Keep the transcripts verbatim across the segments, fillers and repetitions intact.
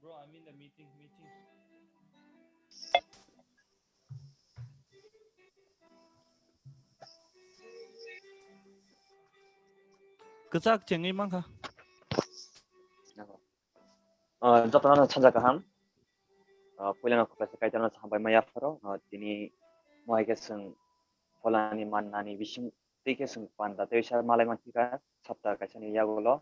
Bro, I'm in the meeting, meeting. Kwchak chengwi mankha. Ah, jotono no sanja kaham. Ah, puilano khublai khe Kaitorno hambai ma yapharo. Ah, tini mohai khe chwng pholani mannani bising twi khe chwng panda tei sa malai manthika sapta kaisani yagulo.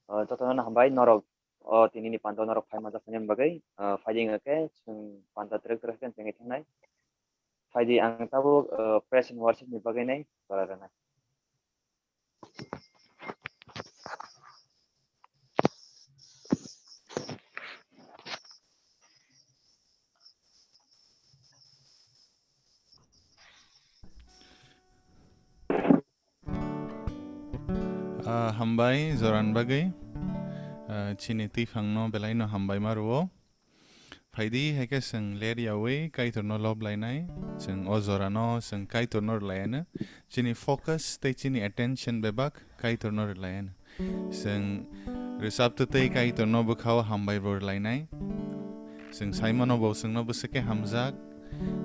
Ah, jotono no hambai norok o tinini panda norok phai manjak nini bagwi, ah, phaidi wngkha khe chwng panda twrwk twrwk khe tengwi thangnai. Phaidi ang tabuk, ah, praise and worship ni bagwi nai chwla rwnai. Ah, hambai joran bagwi. Ah, chini twiphangno belaino hambai ma rwo. Phaidi hai khe chwng ler yaui Kaitorno lob lainai. Chwng o jorano chwng Kaitorno rwlaiano. Chini focus tei chini attention bebak Kaitorno rwlaiano. Chwng rwchaptwi tei Kaitorno bwkhao hambai bo rwlainai. Chwng saimano bo chwngno bwswk khe hamjak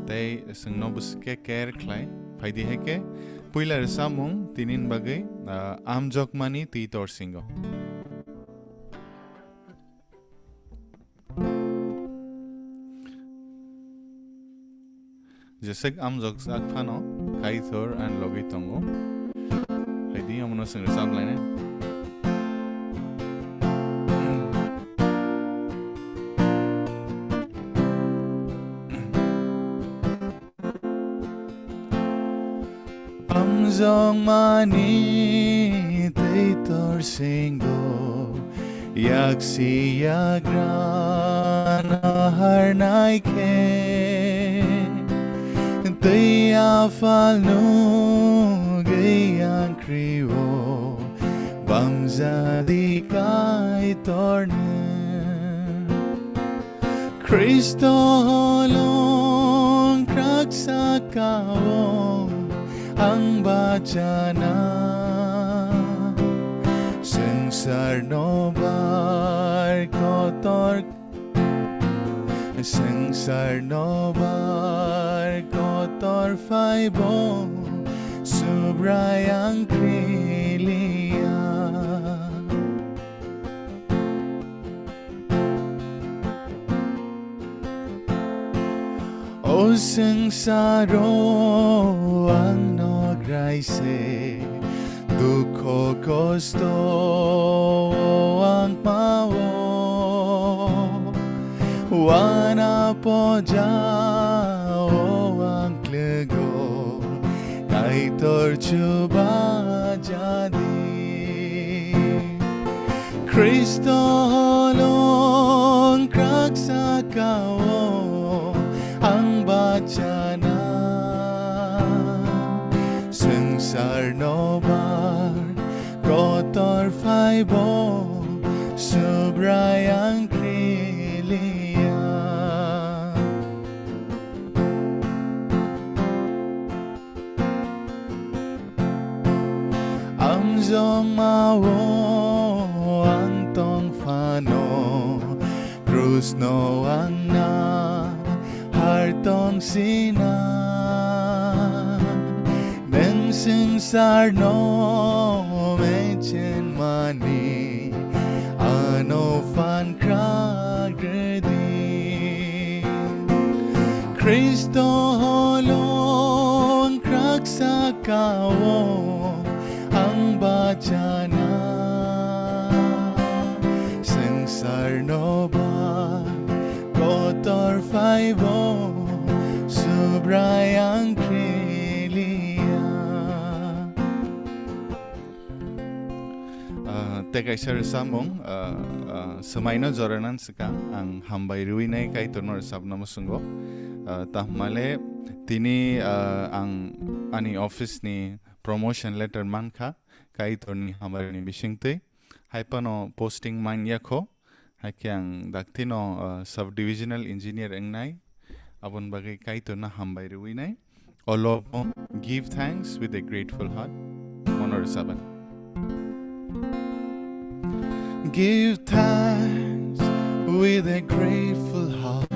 tei chwngno bwswk khe care khlai. Phaidi hai khe puila rwchapmung tinini bagwi, ah, amjokmani twi torsingo. Jeswk amjokjak phano Kaitor ani logi tongo. Phaidi omono chwng rwchap lainai. Amjokmani tei torsingo yaksi yagra naharnai khe, tei aphal nugwi ang krio bamjadi Kaitorno. Khristo holong khrak saka-o ang bachana. Swngcharno bar kotor, swngcharno bar kotor phaibo Subrai ang khriliya. O swngcharo ang nograi se, dukho kosto o ang mao, wana poja o ang klego, Kaitor chuba jadi. Khristo holong khrak saka-o ang bachana. Swngcharno bar kotor phaibo Subrai ang khriliya. Amjokmao ang tong phano, krusno ang nahar tong sina. Nwng swngcharno mechenmani ano phan khrak rwdi. Khristo holong khrak saka-o ang bachana. Swngcharno ba kotor phaibo Subrai ang khriliya. Ah, tei kaisa rwchapmung, ah, ah, swmaino joranan swkang ang hambai rwinai Kaitorno rwchapna muchungo. Ah, tahmale tini, ah, ang ani office ni promotion letter mankha Kaitorni hambaini bisingtwi. Hai phano posting manya kho. Hai khe ang daktino, ah, sub-divisional engineer wngnai. Aboni bagwi Kaitorno hambai rwinai. Olo bo give thanks with a grateful heart. Mono rwchaban. Give thanks With a grateful heart,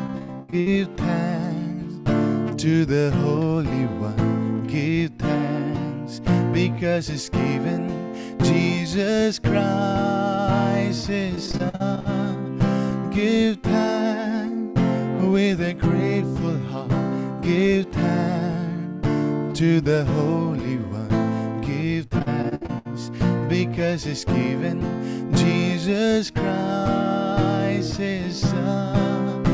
give thanks to the Holy One. Give thanks because He's given Jesus Christ His Son. Give thanks with a grateful heart. Give thanks to the Holy One. Give thanks because He's given Jesus Christ His Son.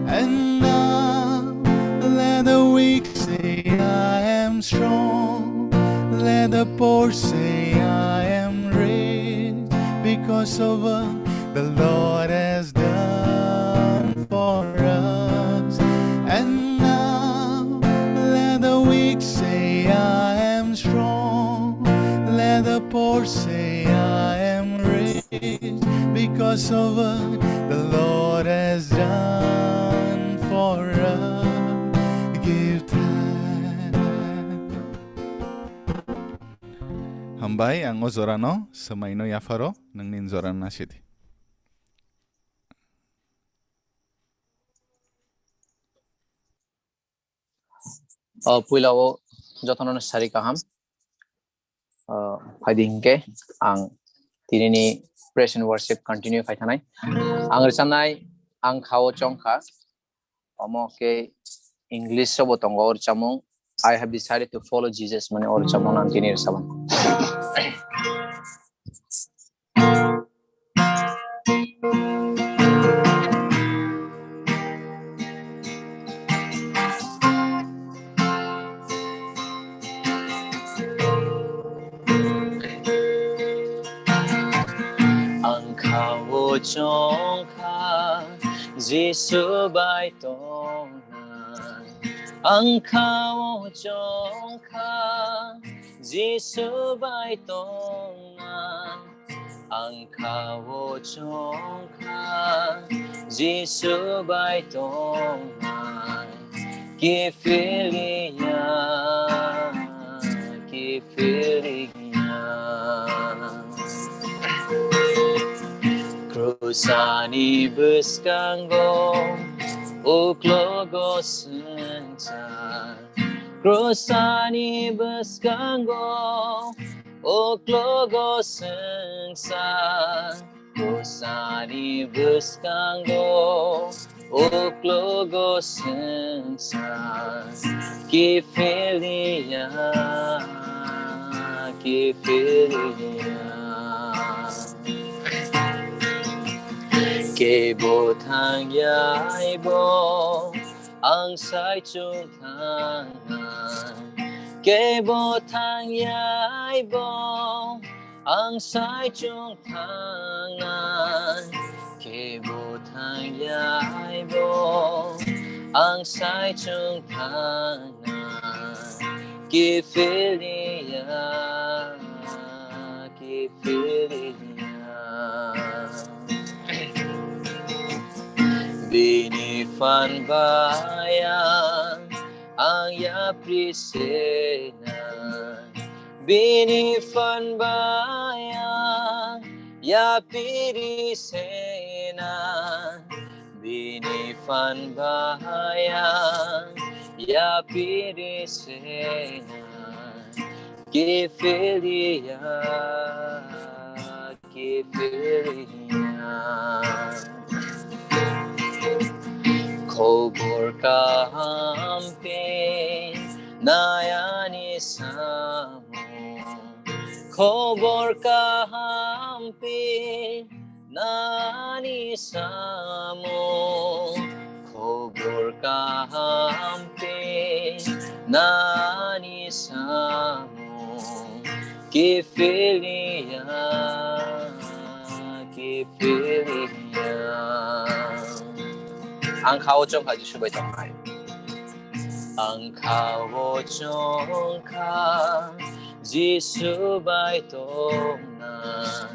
And now let the weak say, "I am strong." Let the poor say, "I am rich," because of what the Lord has done for us. And now let the weak say, "I am strong." Let the poor say, "I am rich," because of what the Lord has done for us. Give thanks. Hambai, ang o jorano swmaino yapharo, nangni jorano nasidi. O puila o jotono sari kaham. O phaidi hinkhe ang tinini praise and worship continue khai thanai. Ang rwchanai Ang Khao Chongkha. Omo khe English o bo tongo o rwchapmung. I have decided to follow Jesus mani o rwchapmung ang tini rwchapmung. Ang khao chongkha, Jisu bai tongnai. Ang khao chongkha, Jisu bai tongnai. Ang khao chongkha, Jisu bai tongnai. Kiphilya, kiphilya. Krusani bwskango uklogo swngchar. Krusani bwskango uklogo swngchar. Krusani bwskango uklogo swngchar. Kiphilya, kiphilya. Kebo thangyaibo ang saichung thangnai. Kebo thangyaibo ang saichung thangnai. Kebo thangyaibo ang saichung thangnai. Kiphilya, kiphilya. Bini phan bai ang, ang yapri sena. Bini phan bai ang yapri sena. Bini phan bai ang yapri sena. Kiphilya, kiphilya. Khobor kaham phinai ani samung. Khobor kaham phinai ani samung. Khobor kaham phinai ani samung. Kiphilya, kiphilya. Ang khao chongkha Jisu bai tongnai. Ang khao chongkha Jisu bai tongnai.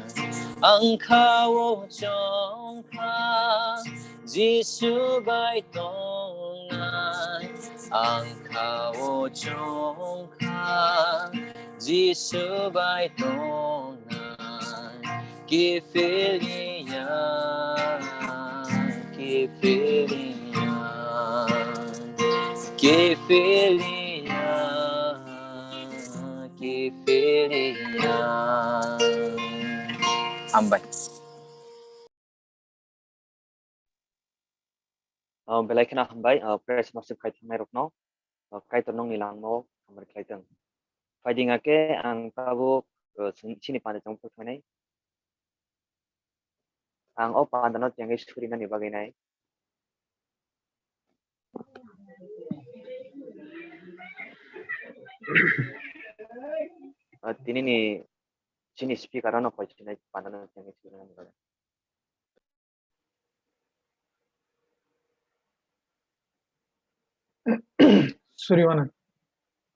Ang khao chongkha Jisu bai tongnai. Ang khao chongkha Jisu bai tongnai. Kiphilya, Kefelia, kefelia, kefelia. Hambai. Oh, belai kheno hambai, oh, praise worship khai thangnai rokno. Oh, Kaitor nongni langmao hambai khlai thung. Phaidi hwnkhe ang tabuk, oh, sin-, sini panda chong phai khlainai. Ang o panda no tiyangwi surinani bagwi nai. Ah, tini ni chini speaker ano koi chinai panda no tiyangwi surinani bagwi. Suriwana,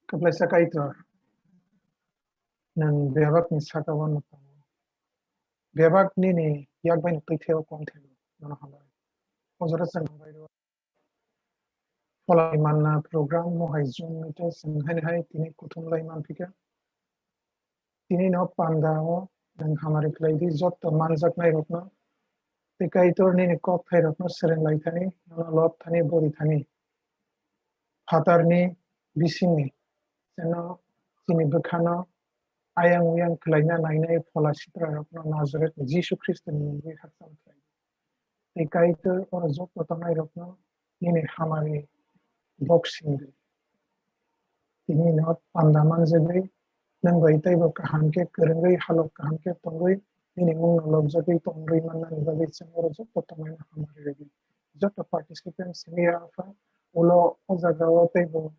kwplaisa Kaitor, nwng bebakni saka-o no tongo. Bebak nini yak bai no twi thai-o kong thai-o, nono hambai. O jora chwng hambai rw-, pholai manna program mo hai Zoom meeting chwng haino hai tini kuthum lai man phika. Tini no panda o nwng hamari khlai di, jotto manjaknai rokno tei Kaitor nini kok thai rokno sereng lai thani, nono lob thani, bori thani. Phatarni bisingni, chwngno chini bwkhano ayang uyang khlaina nainai phola sitra rokno Nazareth ni Jisu Khristo ni mungwi hakchal khlai di. Tei Kaitor oro jotto tongnai rokno nini hamari boksing di. Tini no panda manjagwi, nwng bai teibo kaham khe kwrwngwi halok kaham khe tongwi, nini mungno lobjagwi tongwi mannani bagwi chwng oro jotto tongnaino hamari rwdi. Jotto participants ni ya Apha, ulo o jaga o teibo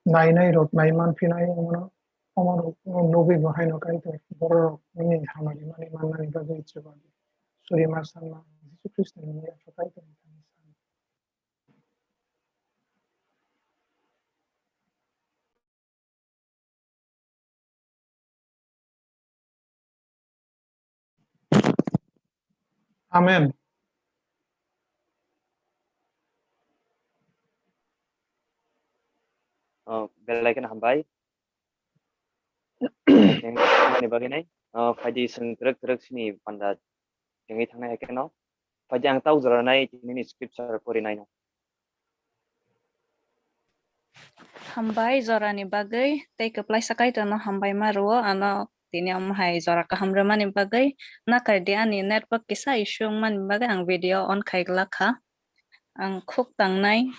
nainai rok nai manphinai wngmano, omo rok nugwi bo haino Kaitor borok rok nini hamari mani mannani bagwi chubago. Surima sanma Jisu Khristo ni mungwi Apha Kaitor ni thani san. Amen. Oh, belai kheno hambai. Nini bagwi nai. Oh, phaidi chwng twrwk twrwk sini panda tengwi thangnai hai kheno. Phaidi ang tau jora nai nini scripture pori nai no. Hambai jorani bagwi tei kwplaisa Kaitorno hambai ma rwo, ano tini omo hai jora kaham rwmani bagwi. Nakardi ani network kisa issue wngmani bagwi ang video on khai glak kha. Ang khuk tangnai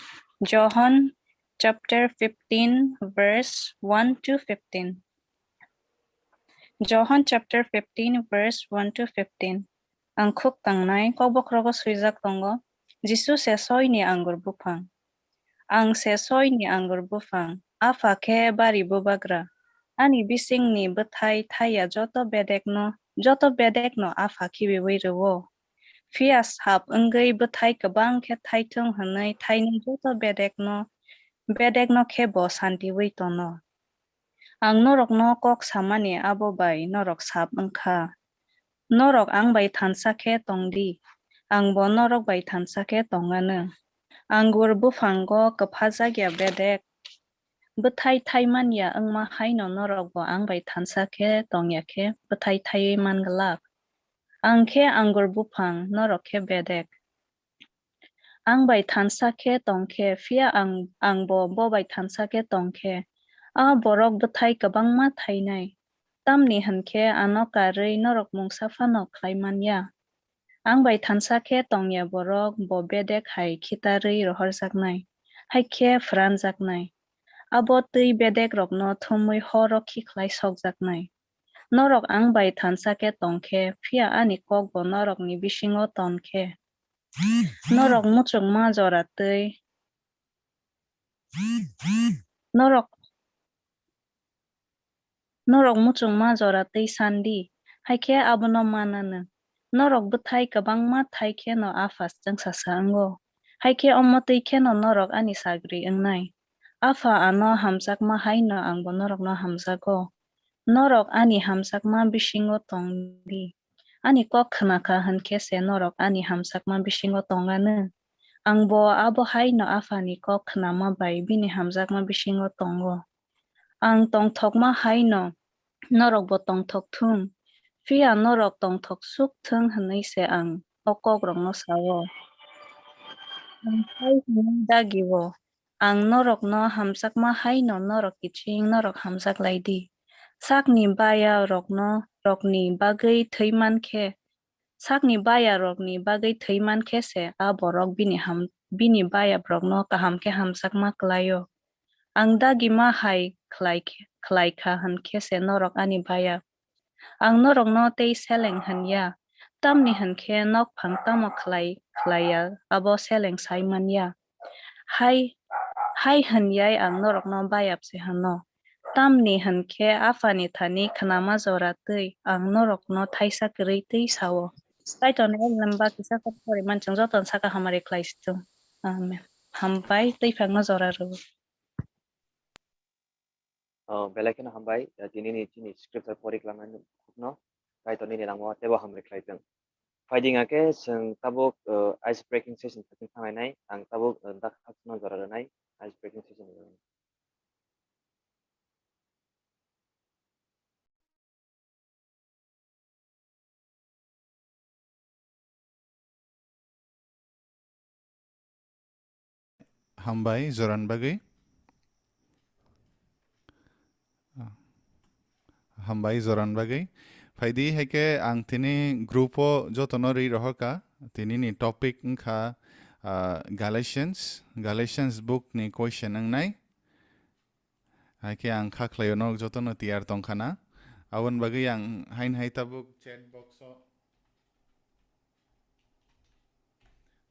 Johon chapter fifteen verse one to fifteen. Johon chapter fifteen verse one to fifteen. Ang khuk tangnai, kok bokhorogo swijak tongo, Jisu se soini angur buphang. Ang se soini angur buphang, Apha khe bari bubagra. Ani bisingni bwthai thaiya joto bedekno, joto bedekno Apha khibiwi rwo. Phiya sap wngwi bwthai kwbang khe thaithwng hwnwi thaini joto bedekno, bedekno khe bo santiwi tono. Ang norokno kok samani abo bai norok sap wng kha. Norok ang bai thansa khe tong di, ang bo norok bai thansa khe tong anw. Angur buphango kwphajak ya bedek, bwthai thai man ya wngma haino norok bo ang bai thansa khe tong ya khe bwthai thaiwi man glak. Ang khe angur buphang, norok khe bedek. Ang bai thansa khe tong khe, phiya ang, ang bo bo bai thansa khe tong khe, a borok bwthai kwbangma thainai. Tamni hwn khe ano karwi norok mungsa phano khlai man ya. Ang bai thansa khe tong ya borok bo bedek hai khitarwi rohorjaknai, hai khe phranjaknai. Abo twi bedekrokno thumwi horo khikhlai sokjaknai. Norok ang bai thansa khe tong khe, phiya ani kok bo norokni bisingo ton khe, norok muchungma jora twi, norok, norok muchungma jora twi san di, hai khe abono man anw. Norok bwthai kwbangma thai kheno Apha chwngsasa wngo, hai khe omo twi kheno norok ani sagri wngnai. Apha ano hamjakma haino angbo norokno hamjago. Norok ani hamjakma bisingo tong di. Ani kok khna kha hwn khe se norok ani hamjakma bisingo tong anw. Ang bo abo haino Aphani kok khnama bai bini hamjakma bisingo tongo. Ang tongthokma haino norok bo tongthok thung. Phiya norok tongthok suk thung hwnwi se ang o kokrokno sa-o. Ang hai hwnwi dagi-o, ang norokno hamjakma hai'-no norok kiching norok hamjak lai di. Sakni bayarokno, rokni bagwi thwi man khe, sakni bayarokni bagwi thwi man khe se a borok bini ham-, bini bayabrokno kaham khe hamjakma klai-o. Ang dagima hai khlai khe, khlai kha hwn khe se norok ani baya. Ang norokno tei seleng hwn ya, tamni hwn khe nokphang tamo khlai, khlai ya, abo seleng sai man ya. Hai, hai hwn yai ang norokno bayap se hwno. Tamni hwn khe Aphani thani khnama jora twi ang norokno thaisa kwrwi twi sa-o. Kaitorni elem ba kisa kok pori manchwng jotono saka hamari khlai si chwng. Amen. Hambai twi phangno jora rw. Oh, belai kheno hambai, eh, tinini chini scripture pori klamani khukno, Kaitor nini nango tebo hamri khlai thung. Phaidi hwnkhe chwng tabuk, eh, ice breaking session thangwi thanglainai, ang tabuk, eh, dak khakchangno jora rwnai, ice breaking session rwnai. Hambai joran bagwi. Hambai joran bagwi. Phaidi hai khe ang tini group o jotono ri rohorkha. Tini ni topic wngkha, ah, Galatians. Galatians book ni question wngnai. Hai khe ang kha khlaio, norok jotono tiyar tongkha na. Aboni bagwi ang haino hai tabuk chat box o,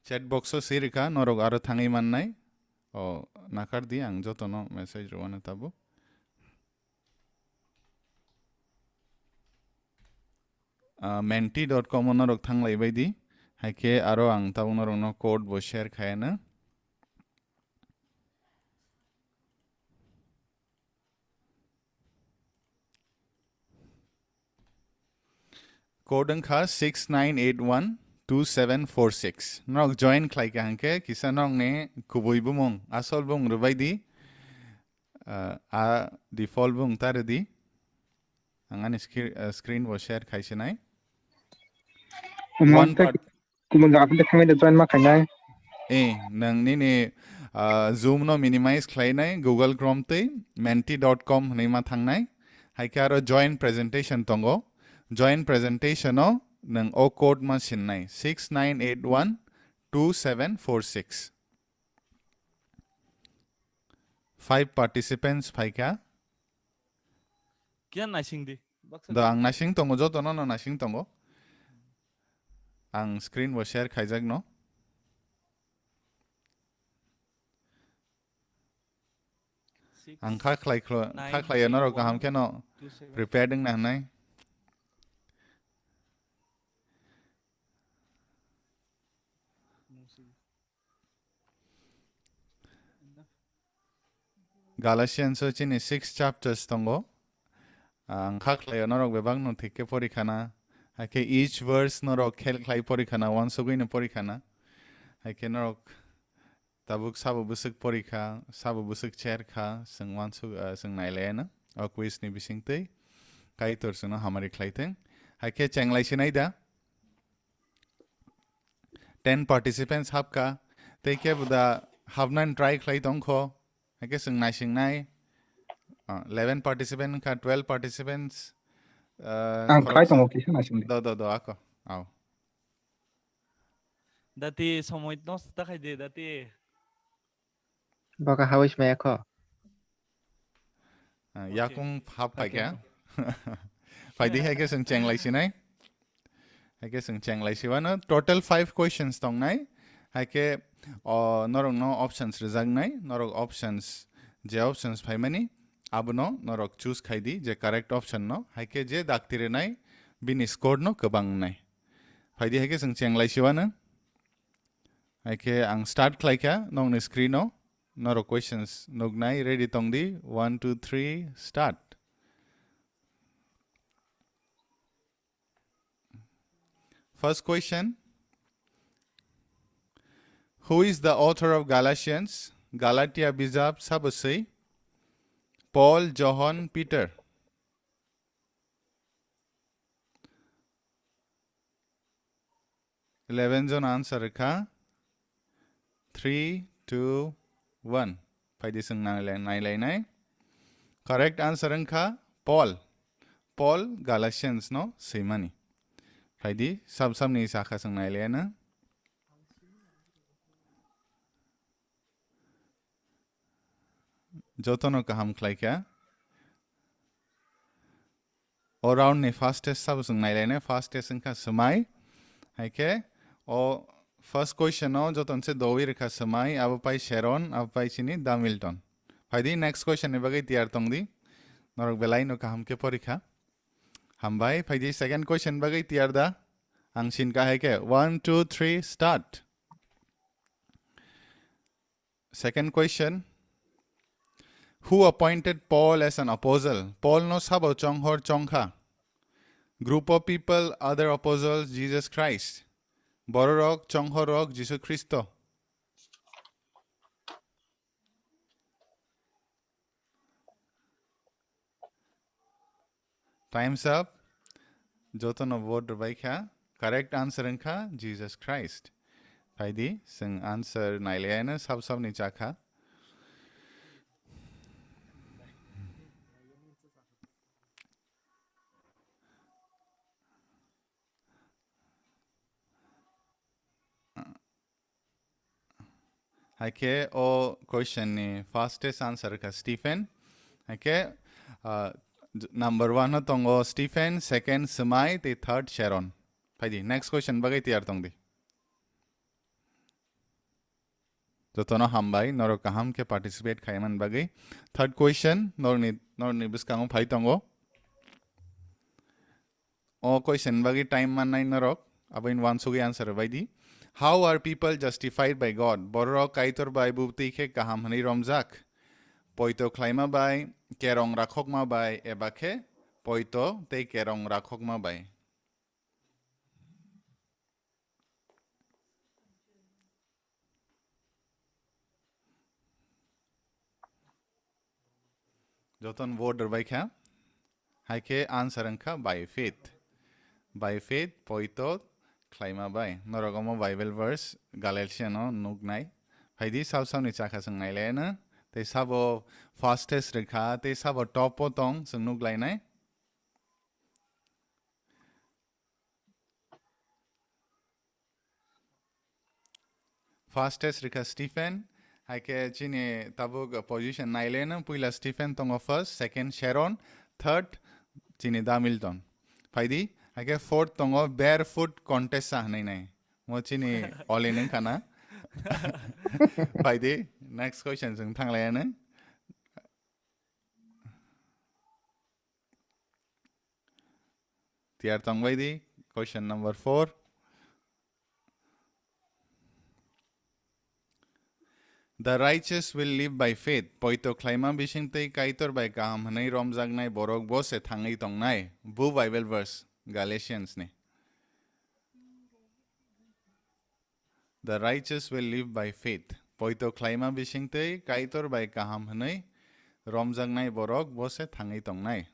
chat box o swi rwkha, norok aro thangwi mannai. O, nakar di, ang jotono message rwano tabuk. Ah, menti dot com o norok thanglai bai di. Hai khe aro ang tabuk norokno code bo share khaiyano. Code wngkha six nine eight one two seven four six. Norok join khlai kha hwnkhe kisa norokni kubui bumung, asol bumung rwbai di. Ah, a default bumung ta rwdi. Ang ani scre-, ah, screen bo share khai sinai. Omo One ta part kubun jaga phano thangwi da join ma khainai. Eh, nwng nini, ah, Zoom no minimize khlainai, Google Chrome tei menti dot com hwnwi ma thangnai. Hai khe aro join presentation tongo. Join presentation o nwng o code ma sinnai, six nine eight one two seven four six. Five participants phaikha. Kiyan naising di. Baksa. Do ang naising tongo, joto no, no naising tongo. Ang screen bo share khaijak no. Six, ang kha khlai khlo-, nine, kha khlai ya norok kaham kheno two, seven. Prepared wngna hwnai. Galatians o chini six chapters tongo. Ang kha khlaio norok bebak no thik khe pori khana. Hai khe each verse norok khel khlai pori khana, uansugui no pori khana. Hai khe norok tabuk sabo bwswk pori kha, sabo bwswk cher kha, chwng uansuk, ah, chwng nai lai no. O quiz ni bising twi Kaitor chwngno hamari khlai thung. Hai khe cheng lai sinai da. Ten participants hapkha, tei kebo da hapnani try khlai tongkho, hai khe chwng naisingnai, ah, eleven participant wngkha, twelve participants, ah, ang khlai khoroksa tongo kisa naising di. Do, do, do, ako, ao. Dati somoi nosto ta khai di, dati. Boka hawis maya kho. Ah, okay. Yakung hap pai kha. Phai di, hai khe chwng cheng lai sinai. Hai khe chwng cheng lai siwano. Total five questions tongnai. Hai khe, o, norok no options rwjaknai. Norok options, je options phaimani, abono norok choose khai di, je correct option no. Hai khe je dakti rwnai, bini score no kwbang wngnai. Phai di, hai khe chwng cheng lai siwano. Hai khe ang start khlai kha nokni screen o. Norok questions nuknai, ready tong di. One, two, three, start. First question. Who is the author of Galatians? Galatia bijap sabo swi? Paul, Johon, Peter. Eleven jon answer rwkha. Three, two, one. Phaidi chwng nailai-, nailainai. Correct answer wngkha Paul. Paul Galatians no swimani. Phaidi sab sabni chakha chwng nailaina. Jotono kaham khlaikha. O round ni first test sabo chwng nailainai, first test wngkha swmai. Hai khe o first question o joton se dowi rwkha swmai, abo pai Sharon, abo pai chini Da Milton. Phaidi next question ni bagwi tiyar tongdi. Norok belai no kaham khe porikha. Hambai, phaidi second question bagwi tiyar da. Ang sinkha hai khe one, two, three, start. Second question. Who appointed Paul as an apostle? Paul no sabo chonghor chongkha? Group of people, other apostles, Jesus Christ. Bororok, chonghorrok, Jisu Khristo. Time's up. Jotono vote rwbaikha. Correct answer wngkha Jesus Christ. Phaidi, chwng answer nailaiyano sab sabni chakha. Hai khe o question ni fastest answer kha Stephen. Hai khe, ah, j-, number one no tongo Stephen, second Swmai, tei third Sharon. Phaidi, next question bagwi tiyar tongdi. Jotono hambai, norok kaham khe participate khaimani bagwi. Third question, norokni, norokni bwskango phai tongo. O question bagwi time mannai norok, abo in uansugwi answer rwbaidi. How are people justified by God? Bororok Kaitor bai bubtwi khe kaham hwnwi romjak? Poito khlaima bai, kerong rakhokma bai, eba khe poito tei kerong rakhokma bai? Joton vote rwbaikha. Hai khe answer wngkha by faith. By faith, poito khlaima bai. Norok omo Bible verse Galatian o nuknai. Phaidi sab sabni chakha chwng nailaiyano. Tei sabo fastest rwkha, tei sabo top o tong chwng nuklainai. Fastest rwkha Stephen, hai khe chini tabuk position nailaino, puila Stephen tongo first, second Sharon, third chini Da Milton. Phaidi, hai khe fourth tongo Barefoot Contessa hwnwi nai. Mo chini Olin wngkha na. Phaidi, next question chwng thanglaiyano. Tiyar tongbaidi, question number four. The righteous will live by faith. Poito khlaima bisingtwi Kaitor bai kaham hwnwi romjaknai borok bo se thangwi tongnai. Bu Bible verse, Galatians ni. The righteous will live by faith. Poito khlaima bisingtwi Kaitor bai kaham hwnwi romjaknai borok bo se thangwi tongnai.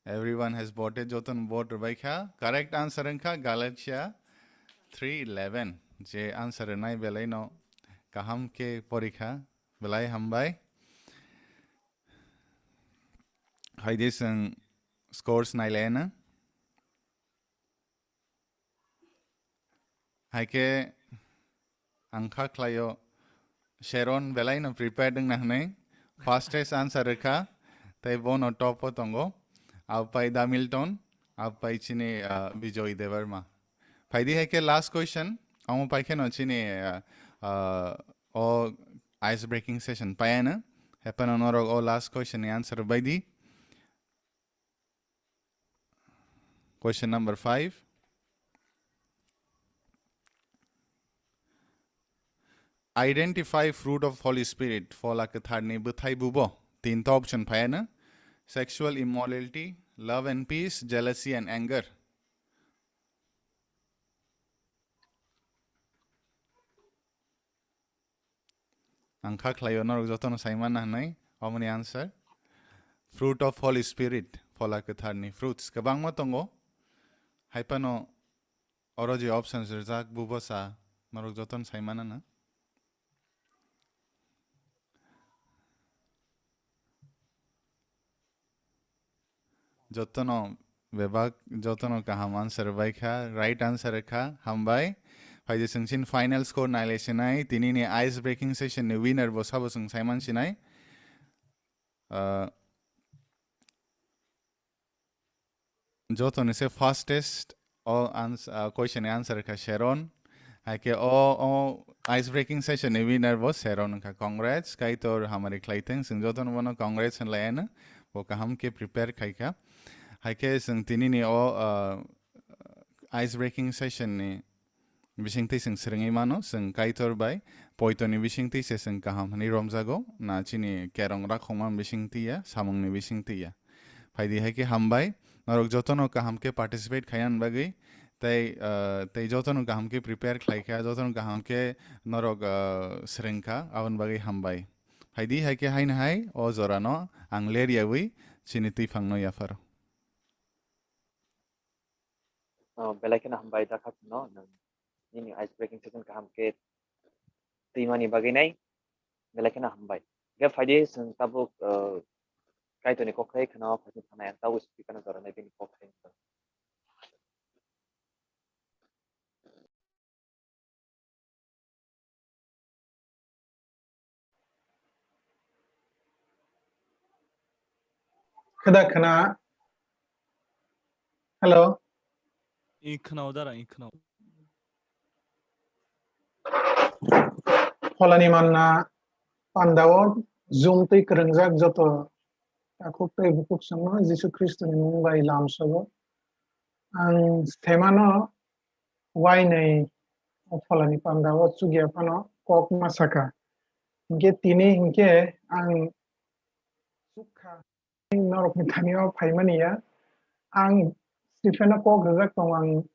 Everyone has voted, joton vote rwbaikha. Correct answer wngkha Galatia three eleven. Je answer rwnai belaino kaham khe porikha, belai hambai. Phaidi chwng scores nailaiyana. Hai khe ang kha khlaio, Sharon belaino prepared wngna hwnwi fastest answer rwkha, tei bono top o tongo. Apai Da Milton, apai chini, ah, Bijoy Debbarma. Phaidi hai khe last question, omo pai kheno chini, ah, ah, o ice breaking session paiano. Hepano norok o last question ni answer baidi. Question number five. Identify fruit of Holy Spirit. Phola Kwtharni bwthai bubo. Tinta option phaiyano. Sexual immorality, love and peace, jealousy and anger. Ang kha khlaio norok jotono sai manna hwnwi omoni answer. Fruit of Holy Spirit, Phola Kwtharni fruits kwbangma tongo. Hai phano oro je options rijak, bubo sa, norok jotono sai manana. Jotono bebak, jotono kaham answer bai kha, right answer kha, hambai. Phaidi chwng chini final score nailai sinai, tini ni ice breaking session ni winner bo sabo chwng sai man sinai. Ah, joto ni se fastest o ans-, ah, question ni answer kha Sharon. Hai khe o, o ice breaking session ni winner bo Sharon wngkha. Congrats, Kaitor hamari khlai thung. Chwng joto no bono congrats hwnlai ano. Bo kaham khe prepare khai kha. Hai khe chwng tini ni o, ah, ice breaking session ni bisingtwi chwng swrwngwi mano, chwng Kaitor bai poito ni bisingtwi se chwng kaham hwnwi romjago, na chini kerong rakhokma bisingtwi ya, samung ni bisingtwi ya. Phaidi hai khe hambai, norok jotono kaham khe participate khaina bagwi, tei, ah, tei jotono kaham khe prepare khlai kha, jotono kaham khe norok, ah, swrwng kha, aboni bagwi hambai. Phaidi hai khe haino hai o jora no ang ler yawi chini twi phang no yapharo. Oh, belai kheno hambai da kha no, nwng nini ice breaking session kaham khe twimani bagwi nai, belai kheno hambai. Ge phaidi chwng tabuk, uh, Kaitorni kok khai kheno phaidi thanai ang tabuk speaker no jora nai bini kok khai. Kheda khna. Hello. I khna dara, i khna. Pholani manna pandao Zoom twi kwrwngjak joto takhuk tei bukhuk songno Jisu Khristoni mung bai lamsogo. Ang themano wainwi o pholani pandao chukya phano kok ma sakha. Hinkhe tini hinkhe ang chukha norokni thani o phaimani ya. Ang Stephen-no kok rijak tongo, ang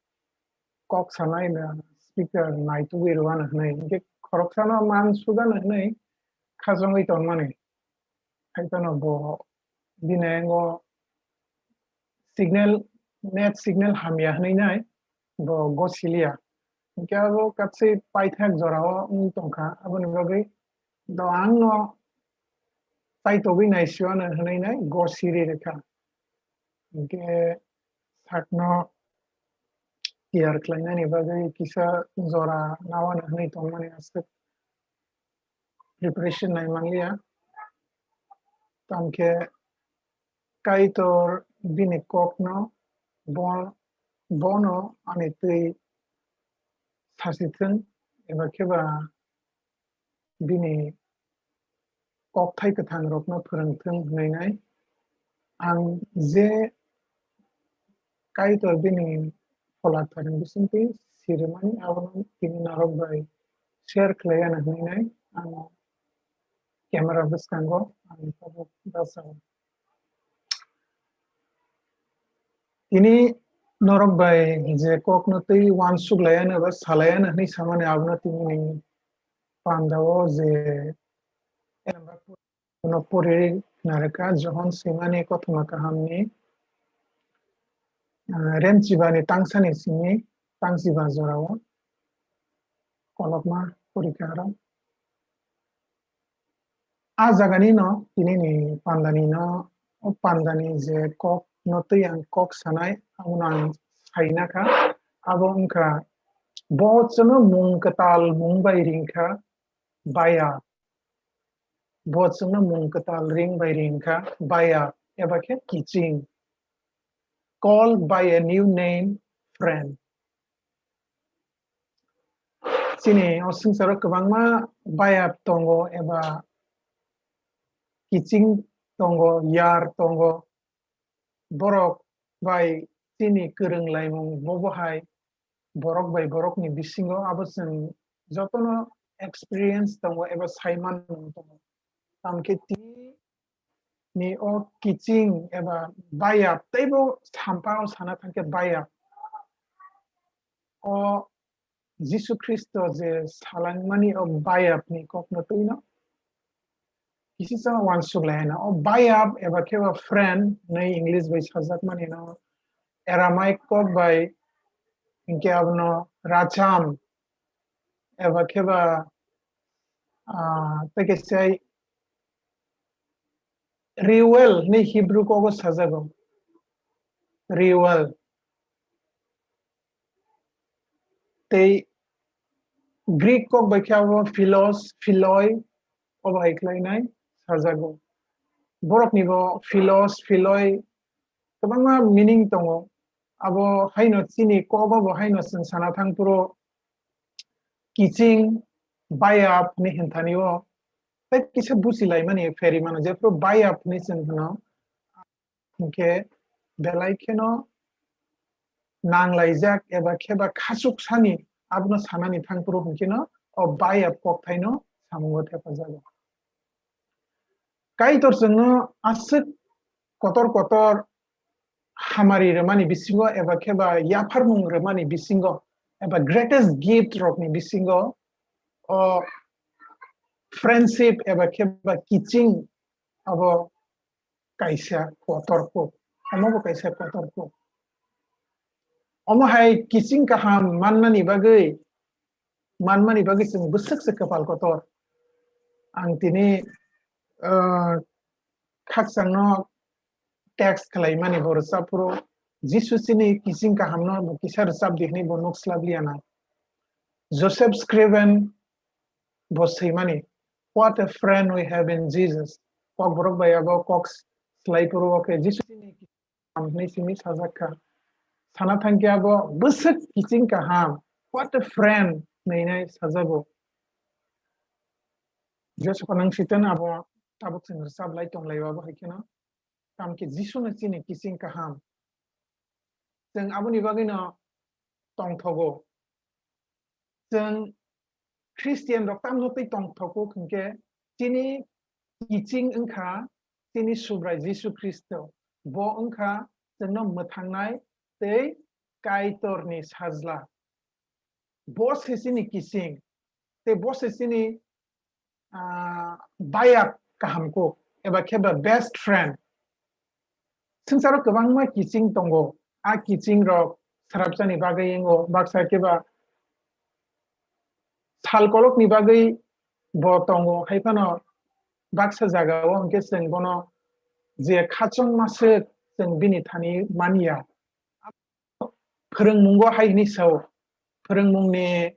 kok sanai na speaker naitugwi rwano hwnwi. Hinkhe khoroksano man sugano hwnwi khajongwi tongmani. Hai phano bo bini yango signal, net signal hamya hwnwi nai bo gosiliya. Hinkhe abo katswi paithak jorao wng tongkha, aboni bagwi do angno chaitogwi naisio ano hwnwi nai gosiri rwkha. Hinkhe sakno tiyar khlainani bagwi kisa jora nawano hwnwi tongmani aswk preparation nai manliya. Tamkhe Kaitor bini kokno bo-, bono ani twi sasithwng eba kheba bini kokthai kwthang rokno phwrwngthwng hwnwi nai. Ang je Kaitor bini phola thani bisingtwi sirimani abono tini norok bai share khlai ano hwnwi nai ang camera bwskango ang tabuk bachao. Tini norok bai je kokno twi uansuk lai ano ba sa lai ano hwnwi samani abono tini ni pandao je Bono pori narwkha Johon swimani kothoma kahamni, ah, remchibani tangsani simi tangchiba jorao kolokma porikha aro. A jagani no tini ni pandani no, o pandani je kok no twi ang kok sanai, abono ang saina kha, abo wngkha bo chwngno mung kwtal mung bai ring kha, baya. Bo chwngno mung kwtal ring bai ring kha, baya, eba khe kiching. Called by a new name, friend. Chini o swngcharo kwbangma baya tongo eba kiching tongo, yar tongo. Borok bai chini kwrwng laimung bobo hai borok bai borokni bisingo abo chwng jotono experience tongo eba sai manmung tongo. Tamkhe tini ni o kiching eba bayap teibo sampao sana thangkhe bayap. O Jisu Khristo je salangmani o bayapni kokno twino kisi chama wansuk lai na. O bayap eba khe ba friend nei English bai sajak mani no, Aramaic kok bai hinkhe abono racham eba khe ba, ah, tei khe sei Reuel ni Hebrew kogo sajago. Reuel. Tei Greek kok bai khe abo philos, philoi, obo hai khlainai sajago. Borok ni bo philos, philoi kwbangma meaning tongo. Abo haino chini kogo bo haino chwng sana thang phuru kiching, bayap ni hinthani o tei kisa buchi lai mani pheri mano, jephru bayap ni chwng hwno. Hinkhe belai kheno nanglaijak eba khe ba khachuk sani abono sanani thang phuru hinkhe no o bayap kokthaino samungo thepajago. Kaitor chwngno aswk kotor kotor hamari rwmani bisingo eba khe ba yapharmung rwmani bisingo eba greatest gift rokni bisingo o friendship eba khe ba kiching abo kaisa kotor kuk. Omo bo kaisa kotor kuk. Omo hai kiching kaham manmani bagwi, manmani bagwi chwng bwswk se kwpal kotor. Ang tini, ah, khakchangno text khlaimani bo rwchap phuru Jisu chini kiching kahamno bo kisa rwchap di hwnwi bo nuk slap liya na. Joseph Scriven bo swimani, "What a friend we have in Jesus." Kokborok bai abo kok slai phuru, okay, Jisu chini kiching kaham hwnwi simi sajak kha. Sana thang khe abo bwswk kiching kaham, "What a friend," hwnwi nai sajago. Jesu Khonang Sitan abo tabuk chwng rwchap lai tong lai o abo hai kheno. Tamo khe Jisu no chini kiching kaham. Chwng aboni bagwi no tongthogo. Chwng Christian rok tamno twi tongthogo hinkhe chini kiching wngkha chini Subrai Jisu Khristo. Bo wngkha chwngno mwthangnai tei Kaitorni sajla. Bo se chini kiching, tei bo se chini, ah, bayap kaham kuk, eba khe ba best friend. Swngcharo kwbangma kiching tongo. A kiching rok srapjani bagwi wngo, baksa khe ba sal kolokni bagwi bo tongo, hai phano baksa jagao hwnkhe chwng bono je khachongma swk chwng bini thani manya. Phwrwngmungo hai hwnwi sao, Phwrwngmungni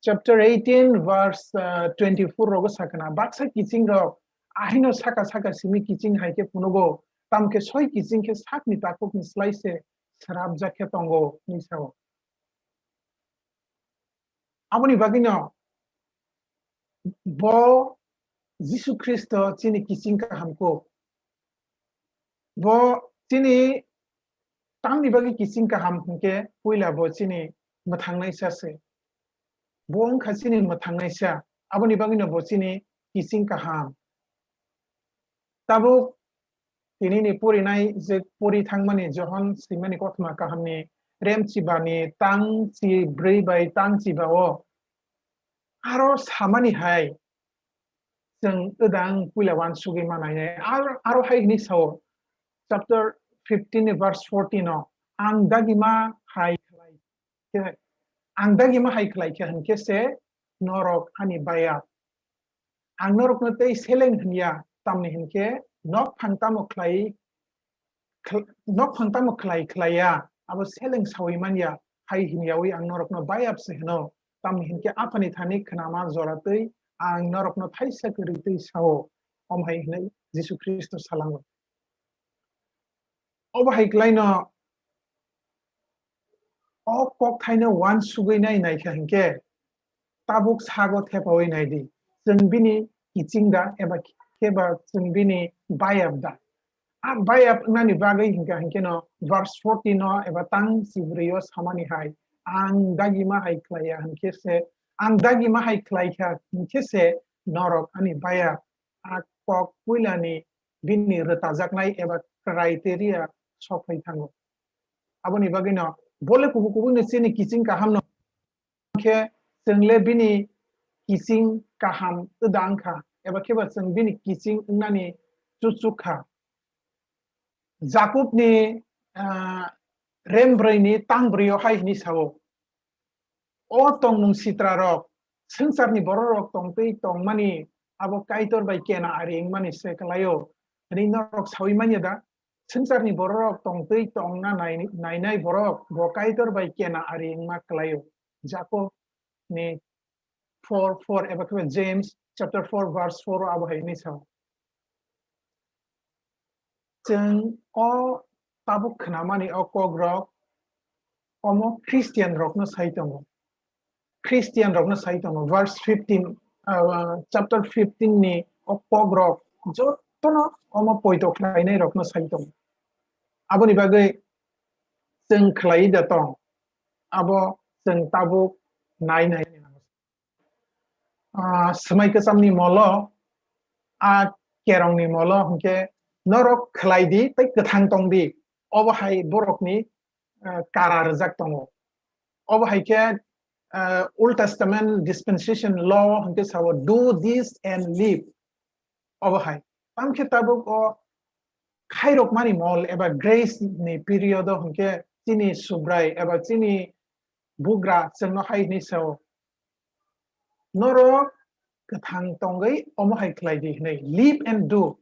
chapter eighteen verse, uh, twenty-four rogo sakha na, baksa kiching rok ahino saka saka simi kiching hai khe phunugo, tamo khe soi kiching khe sakni takhukni slai se srapjak khe tongo hwnwi sao. Aboni bagwino bo Jisu Khristo chini kiching kaham kuk. Bo chini tamni bagwi kiching kaham hinkhe puila bo chini mwthangnaisa se. Bo wngkha chini mwthangnaisa, aboni bagwino bo chini kiching kaham. Tabuk tinini purinai je puri thangmani Johon swimani kothoma kahamni remchibani tang chi brwi bai tang chiba o aro samani hai chwng wdang puila wansugwi manai. Aro, aro hai hwnwi sao, chapter fifteen ni verse fourteen o, "Ang dagima hai khlai khe, ang dagima hai khlai khe hwn khe se norok ani baya. Ang norokno tei seleng hwnya, tamni hwn khe nok phang tamo khlai, khl-, nok phang tamo khlai khlaiya, abo seleng saui manya, hai hwnyaui ang norokno bayap se hwno, tamni hwn khe Aphani thani khnama jora twi ang norokno thaisa kwrwi twi sao," om hai hwnwi Jisu Khristo salango. Obo hai klaino o kokthaino wansugwi nai naikha hinkhe tabuk sago thepaui naidi, chwng bini kiching da eba khe ba chwng bini bayap da. A bayap wngnani bagwi hinkha hinkhe no verse forty no eba tang chibrwi o samani hai, "Ang dagima hai khlaiya hinkhe se, ang dagima hai khlaikha hinkhe se norok ani bayap." A kok puilani bini rwtajaknai eba criteria sok phai thango. Aboni bagwino bole kubuk kubukni chini kiching kahamno khe chwngle bini kiching kaham wda wngkha. eba khe ba chwng bini kiching wngnani chuchuk kha. Jakobni, ah, rem brwi ni tang brwi o hai hwnwi sao, "O tongmung sitra rok, swngcharni borok rok tongtwi tongmani abo Kaitor bai kena ari wngmani se kwlaio," hwnwi norok saui manya da? Swngcharni borok rok tongtwi tongna nai-, nainai borok bo Kaitor bai kena ari wngma kwlaio. Jakob ni four four eba khe James chapter four verse four o abo hai hwnwi sao. Chwng o tabuk khnamani o kok rok omo Christian rokno sai tongo. Christian rokno sai tongo. Verse fifteen, ah, chapter fifteen ni o kok rok jotono omo poito khlainai rokno sai tongo. Aboni bagwi chwng khlai da tong, abo chwng tabuk nai nai. Ah, swmai kwchamni molo, a kerongni molo hwnkhe norok khlai di tei kwthang tong di. Obo hai borokni, ah, kara rwjak tongo. Obo hai khe, ah, Old Testament dispensation law hwnkhe sao, "Do this and live." Obo hai. Tamkhe tabuk o khairokmani mol eba grace ni period o hwnkhe chini Subrai eba chini bugra chwngno hai hwnwi sao, "Norok kwthang tongwi omo hai khlai di," hwnwi, "Live and do."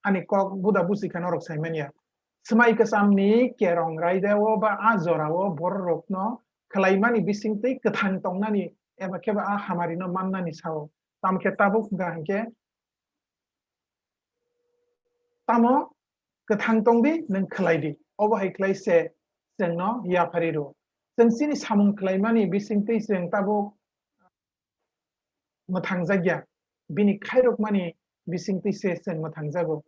Ani kok buda busi khe norok sai manya. Swmai kwchamni kerong raida o ba a jora o borok rokno khlaimani bisingtwi kwthang tongnani eba khe ba a hamarino mannani sao. Tamkhe tabuk da hwnkhe tamo kwthang tong di, nwng khlai di. Obo hai khlai se chwngno yaphari rw. Chwng chini samung khlaimani bisingtwi chwng tabuk mwthangjakya, bini khairokmani bisingtwi se chwng mwthangjago.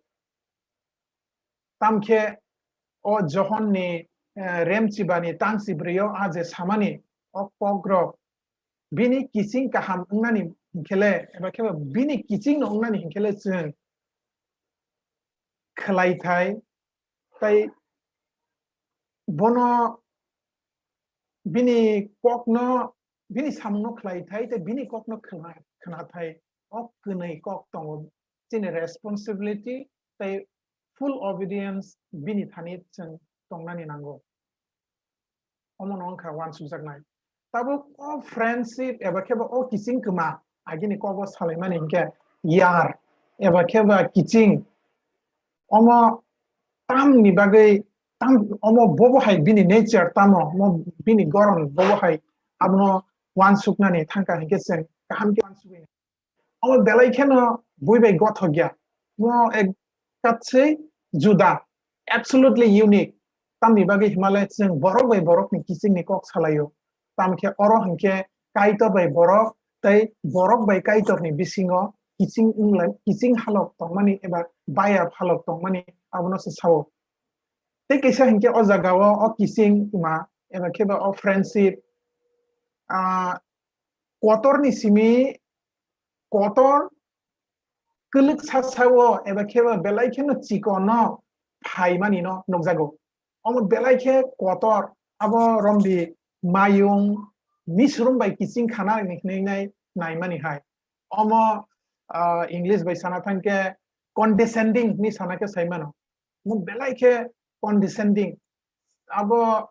Tamkhe o Johonni, eh, remchibani tangchi brwi o a je samani, o kokrok bini kiching kaham wngnani hinkhe le, eba khe ba bini kiching no wngnani hinkhe le chwng khlai thai, tai bono bini kokno, bini samungno khlai thai, tai bini kokno khna, khna thai, o kwnwi kok tongo. Chini responsibility tai full obedience bini thani chwng tongnani nango. Omono wngkha uansukjaknai. Tabuk o friendship eba khe ba o kiching kwma, agini kobo salaimani hinkhe yar eba khe ba kiching. Omo tamni bagwi tam, omo bobo hai bini nature tamo, omo bini goron bobo hai abono uansuknani thangkha hinkhe chwng kaham khe uansukwi. Omo belai kheno bui bai gothok ya. Mo ek katswi juda, absolutely unique. Tamni bagwi himale chwng borok bai borokni kichingni kok salaio. Tamkhe oro hinkhe Kaitor bai borok tei borok bai Kaitorni bisingo kiching wnglai, kiching halok tongmani eba bayap halok tongmani abono se sao. Tei kaisa hinkhe o jagao o kiching wngma eba khe ba o friendship, ah, kotorni simi kotor kwlwk sa sao eba khe ba belai kheno chikono phaimani no nukjago. Omo belai khe kotor abo romdi mayung misrum bai kiching khana ni hwnwi nai naimani hai. Omo, ah, English bai sana thangkhe condescending ni sana khe sai mano. Mo belai khe condescending. Abo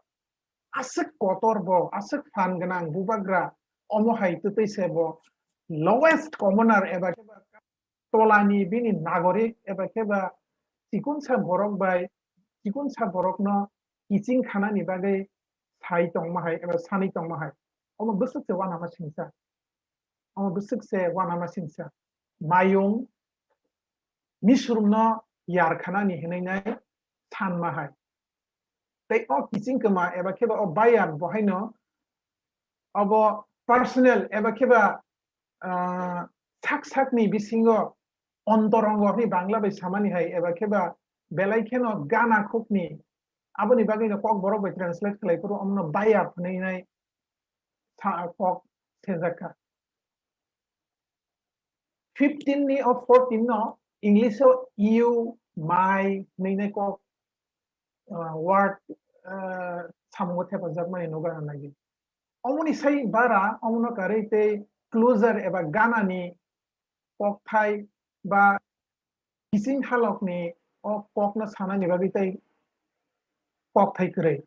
aswk kotor bo, aswk phan gwnang bubagra, omo hai twtwi se bo lowest commoner eba khe ba tolani bini nagorik eba khe ba chikunsa borok bai, chikunsa borokno kiching khanani bagwi sai tongma hai eba sanwi tongma hai. Omo bwswk se uanama singsa. Omo bwswk se uanama singsa. Mayung misrumno yar khanani hinwi nai sanma hai. Tei o kiching kwma eba khe ba o bayap bo haino obo personal eba khe ba, ah, sak sakni bisingo ontorongo hwnwi Bangla bai samani hai eba khe ba belai kheno gana khukni aboni bagwino Kokborok bai translate khlai phuru omono bayap hwnwi nai sa-, kok sejak kha. Fifteen ni o fourteen no English o you, my hwnwi nai kok, ah, word, ah, samungo thepajak mani nukha nai. Omoni sai bara, omono karwi tei closure eba ganani kokthai ba kiching halokni o kokno sanani bagwi tei kokthai kwrwi.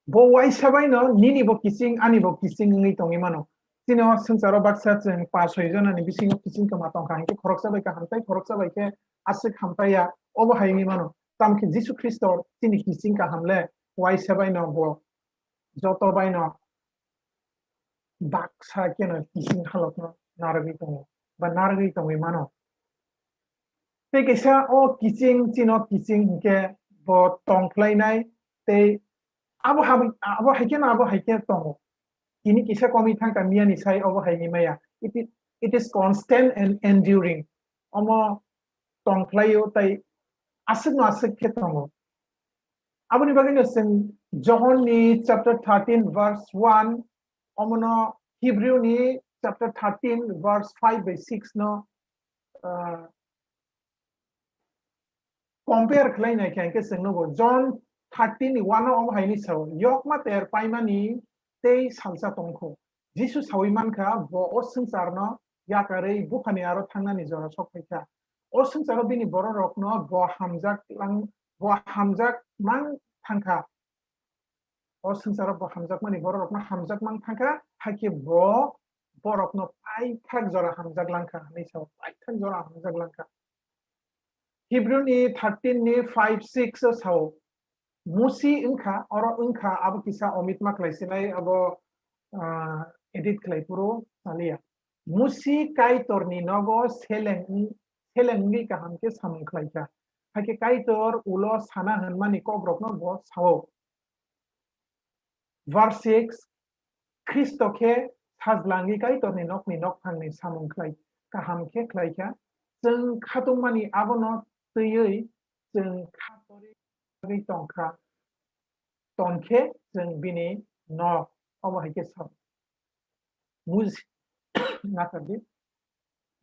Bo waisa baino nini bo kiching, ani bo kiching wngwi tongwi mano. Chini o swngcharo baksa chwng pa soi jonani bisingo kiching kwma tongkha, hinkhe khoroksa bai kaham tei khoroksa bai khe aswk hamtaiya, obo hai wngwi mano. Tamokhe Jisu Khristo chini kiching kaham le waisa baino bo joto baino baksa keno kiching halokno narwgwi tongo ba narwgwi tongwi mano. Tei kaisa o kiching chino kiching hinkhe bo tongkhlainai tei abo hab-, abo haikheno abo haikhe tongo. Tini kisa komwi thangkha miyani sai obo hai himaya. It is, it is constant and enduring. Omo tongkhlaio tei aswkno aswk khe tongo. Aboni bagwino chwng Johon ni chapter thirteen verse one, omono Hebrew ni chapter thirteen verse five bai six no, ah, compare khlai nai khe, hinkhe chwng nugo John thirteen ni one o omo hai ni sao, "Yokma ter paimani tei salsa tongkho." Jisu sawi mankha, bo o swngcharno yakarwi buphani aro thangnani jora sok phaikha. O swngcharo bini bororokno bo hamjak lang-, bo hamjak mang thangkha. O swngcharo bo hamjakmani bororokno hamjak mang thangkha, hakhe bo borokno paithak jora hamjak langkha, hwnwi sao, paithak jora hamjak langkha. Hebrew ni thirteen ni five six o sao, Musi wngkha, oro wngkha, abo kisa omitma khlai sinai, abo, ah, edit khlai phuru saliya. Musi Kaitorni nogo seleng wng-, seleng wngwi kaham khe samung khlaikha. Hakhe Kaitor ulo sana hwnmani kokrokno bo sao. Verse six, Khristo khe sajlangwi Kaitorni nokni nokphangni samung khlai, kaham khe khlaikha. Chwng khatungmani abono twiwi chwng khatorwi tongkha, tongkhe chwng bini nok. Omo hai khe sa-, Musi, nakardi.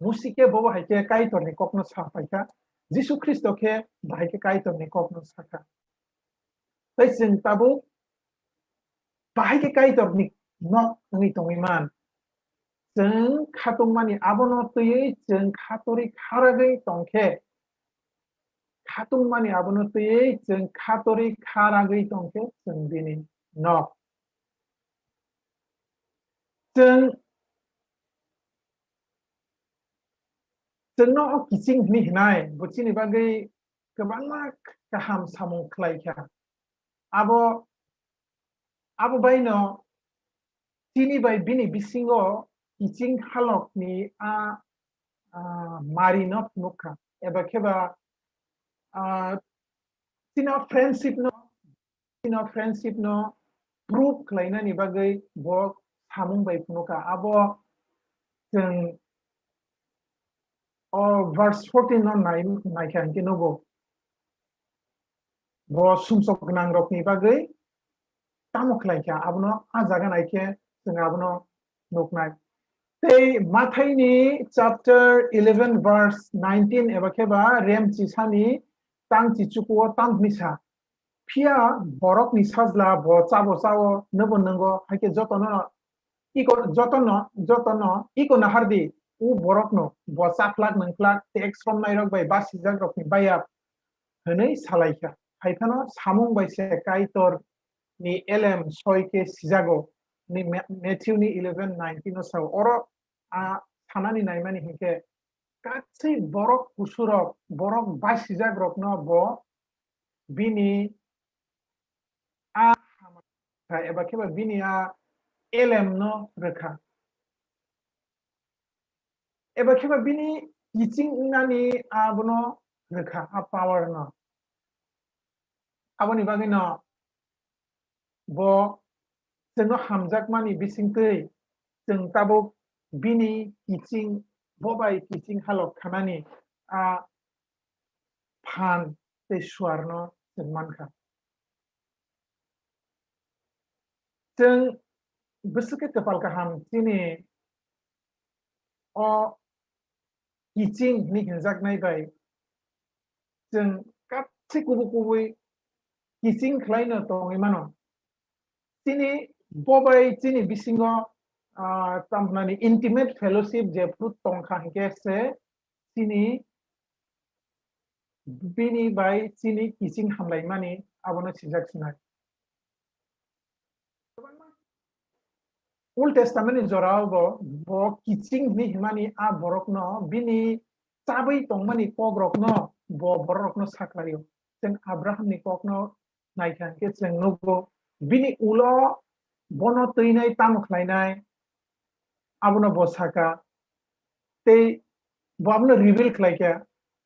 Musi khe bobo hai khe Kaitorni kokno sa paikha. Jisu Khristo khe bahai khe Kaitorni kokno sakha. Tei chwng tabuk bahai khe Kaitorni nok wngwi tongwi man. Chwng khatungmani abono twiwi chwng khatorwi kharagwi tongkhe, khatungmani abono twiwi chwng khatorwi kharagwi tongkhe chwng bini nok. Chwng, chwngno o kiching hwnwi hwnai, bo chini bagwi kwbangma kaham samung khlai kha. Abo, abo baino chini bai bini bisingo kiching halokni a, a, marino phunuk kha. Eba kheba, a, chini friendship no, chini friendship no prove khlainani bagwi bo samung bai phunuk kha. Abo chwng o verse fourteen no nai, naikha hinkhe nugo. Bo sumsok gwnang rokni bagwi tamo khlai kha, abono a jaga nai khe chwng abono nuknai. Tei Mathai ni chapter eleven verse nineteen eba khe ba Remchi sani tangchi chukuo tamo hwnwi sa, Phiya borokni sajla bo chabo chao, nwbo nwngo, hai khe jotono iko, jotono, jotono iko nahardi, u borokno bo chaphlak nungphlak tax romnairok bai basijakrokni bayap hwnwi salaikha. Hai phano samung bai se Kaitor ni elem soi khe sijago, ni Ma-, Matthew ni eleven nineteen o sao. Oro a sanani naimani hinkhe katswi borok kusurok, borok basijakrokno bo bini a hamkha eba khe ba bini a elemno rwkha. Eba khe ba bini kiching wngnani abono rwkha, a power no. Aboni bagwino bo chwngno hamjakmani bisingtwi chwng tabuk bini kiching, bo bai kiching halok khanani a phan tei suarno chwng mankha. Chwng bwswk khe kwpal kaham chini o kiching hwnwi hinjaknai bai chwng katswi kubui kubui kiching khlaino tongwi mano. Chini bo bai chini bisingo, ah, tamo hwnani intimate fellowship jephru tongkha hinkhe se chini bini bai chini kiching hamlaimani abono sijak sinai. Old Testament ni jorao bo, bo kiching hwnwi himani a borokno bini chabwi tongmani kokrokno bo bororokno saklaio. Chwng Abraham ni kokno naikha hinkhe chwng nugo bini ulo bono twinai tamo khlainai abono bo saka tei bo abono reveal khlaikha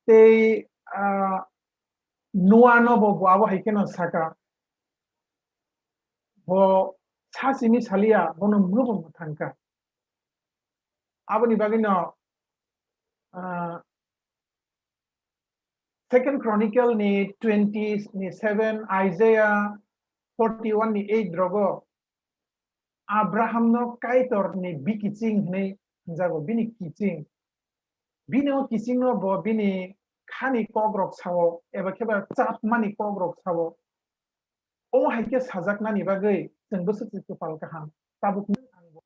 tei, ah, Noah no bo, bo abo hai kheno saka. Bo sa simi salia, bono mungbo mwthangkha. Aboni bagwino, ah, Second Chronicle ni twenty ni seven, Isaiah forty one ni eight rogo Abraham no Kaitor ni bikiching hwnwi hwnjago, bini kiching. Bini o kiching no bo bini khani kokrok sao, eba kheba chapmani kokrok sao. Omo hai khe sajaknani bagwi chwng bwswk se kwpal kaham. Tabuk nwng ang bo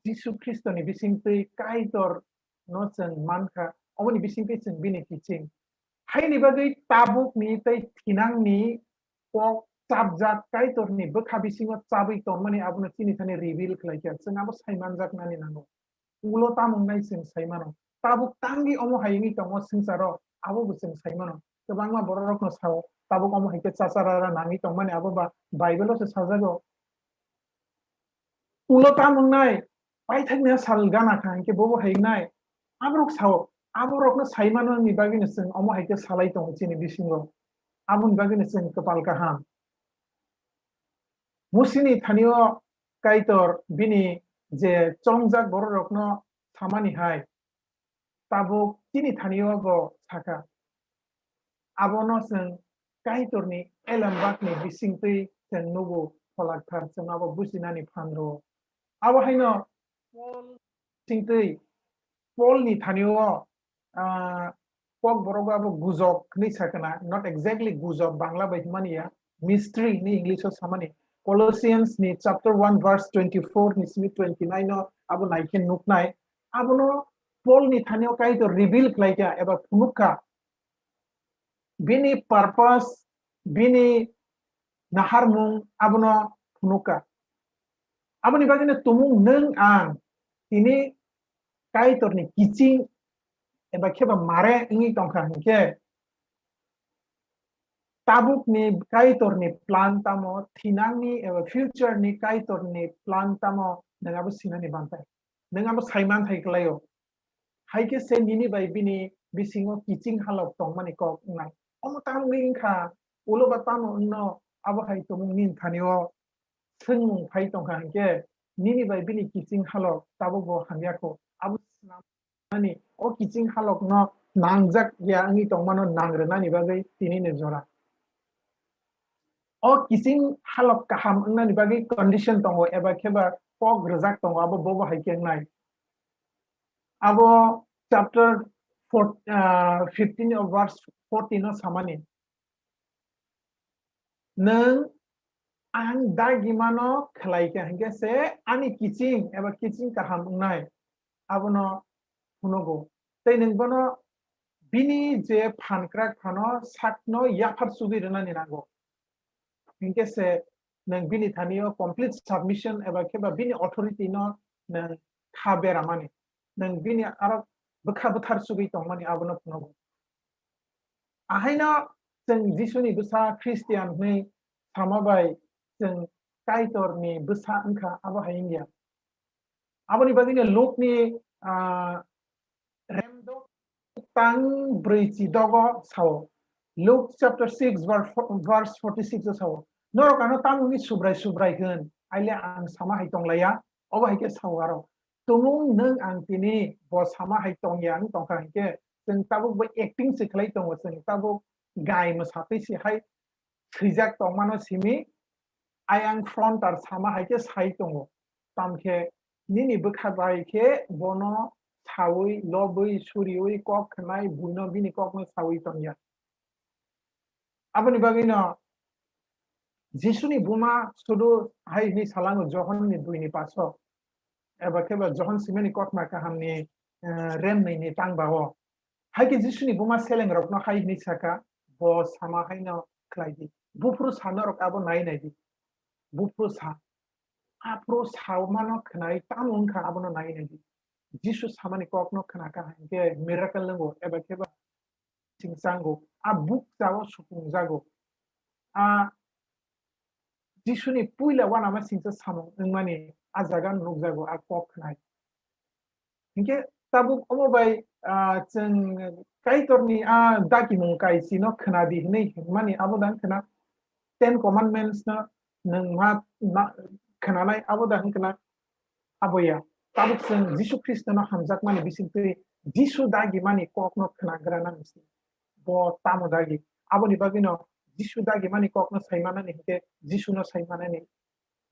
Jisu Khristo ni bising twi Kaitor no chwng mankha, omoni bising twi chwng bini kiching. Haini bagwi tabuk ni tei thinang ni kok chapjak Kaitor ni bwkha bisingo chabwi tongmani abono chini thani reveal khlaikha, chwng abo sai manjaknani nango. Ulo tamo wngnai chwng sai mano. Tabuk tangwi omo hai wngwi tongo swngcharo, abo bo chwng sai mano. Kwbangma bororokno sao, tabuk omo hai khe chachara nangwi tongmani abo ba Bible-o se sajago. Ulo tamo wngnai, paithakni sal gana kha hinkhe bobo hai wngnai. Aborok sao, aborokno sai manani bagwino chwng omo hai khe salai tongo chini bisingo. Aboni bagwino chwng kwpal kaham. Musini thanio Kaitor bini je chongjak bororokno samani hai, tabuk chini thanio bo saka. Abono chwng Kaitorni elembakni bisingtwi chwng nugo pholakthar, chwng abo bujinani phan rwo. Abo haino Paul bisingtwi, Paulni thanio, ah, Kokborok abo gujok hwnwi sakana, not exactly gujok, Bangla bai hwnmani ya, mystery hwnwi English o samani. Colossians ni chapter one verse twenty four ni simi twenty nine o abo naikhe nuknai. Abono Paul ni thanio Kaitor reveal khlaikha eba phunukha. Bini purpose, bini naharmung abono phunukha. Aboni bagwino tumung nwng ang tini Kaitorni kiching eba kheba mare wngwi tongkha hinkhe, tabukni Kaitorni plan tamo, thinangni eba future ni Kaitorni plan tamo, nwng abo sinani bantai. Nwng abo saiman thai kwlaio. Hai khe se nini bai bini bisingo kiching halok tongmani kok wngnai. Omo tamo wngwi wngkha, ulo ba tamo wngno abo hai tongmung nini thani o swngmung phai tongkha hinkhe nini bai bini kiching halok tabuk bo hamya kho. Abo swnamnani o kiching halok no nangjak ya wngwi tongmano nang rwnani bagwi tini ni jora. O kiching halok kaham wngnani bagwi condition tongo eba kheba kok rwjak tongo, abo bobo hai khe wngnai. Abo chapter four, ah, fifteen of verse fourteen o samani. Nwng ang dagimano khlai kha hinkhe se ani kiching eba kiching kaham wngnai, abono phunugo. Tei nwng bono bini je phan kwrak phano sakno yaphar chugwi rwnani nango. Hinkhe se nwng bini thani o complete submission eba khe ba bini authority no nwng kha beramani. Nwng bini aro bwkha bwthar chugwi tongmani abono phunukgo. Ahaino chwng Jisuni bwsa Christian hwnwi sama bai chwng Kaitorni bwsa wngkha, abo hai wngya. Aboni bagwino Lukni, ah, remdok tang brwichi dogo sao. Luke chapter six verse fo-, verse forty six o sao. Norok ano tamo wngwi subrai subrai hwn, aile ang sama hai tonglaiya, obo hai khe sao aro. Tumung nwng ang tini bo sama hai tongya wng tongkha hinkhe, chwng tabuk bo acting se khlai tongo, chwng tabuk gai mwsatwi se hai thwijak tongmano simi ayang fronter sama hai khe sai tongo. Tamkhe nini bwkha bai khe bono saui, lobwi, suriui, kok khnai, buino bini kokno saui tongya. Aboni bagwino Jisuni buma sudu hai hwnwi salango Johonni duini paso. eba khe ba Johon Simoni Kokma Kahamni, eh, rem nwi ni tang ba o. Hai khe Jisuni buma seleng rokno hai hwnwi saka, bo sama haino khlai di. Buphuru sa norok abo nai nai di. Buphuru sa. Aphuru sa mano khwnai tamo wngkha abono nai nai di. Jisu samani kokno khwnakha hai khe miracle nango eba khe ba singchango. A bukcha o supung jago. A Jisuni puila uanama singcha samung wngmani a jaga nukjago a kok khwnai. Hinkhe tabuk omo bai, ah, chwng Kaitorni a dakimung kaisino khwnadi hwnwi hwnmani abo dang khwna Ten Commandments no nwng ma, ma khwnanai abo dang khwna abo ya. Tabuk chwng Jisu Khristono hamjakmani bisingtwi Jisu dagimani kokno khwnagra nang si. Bo tamo dagi? Aboni bagwino Jisu dagimani kokno saimanani hinkhe Jisuno saimanani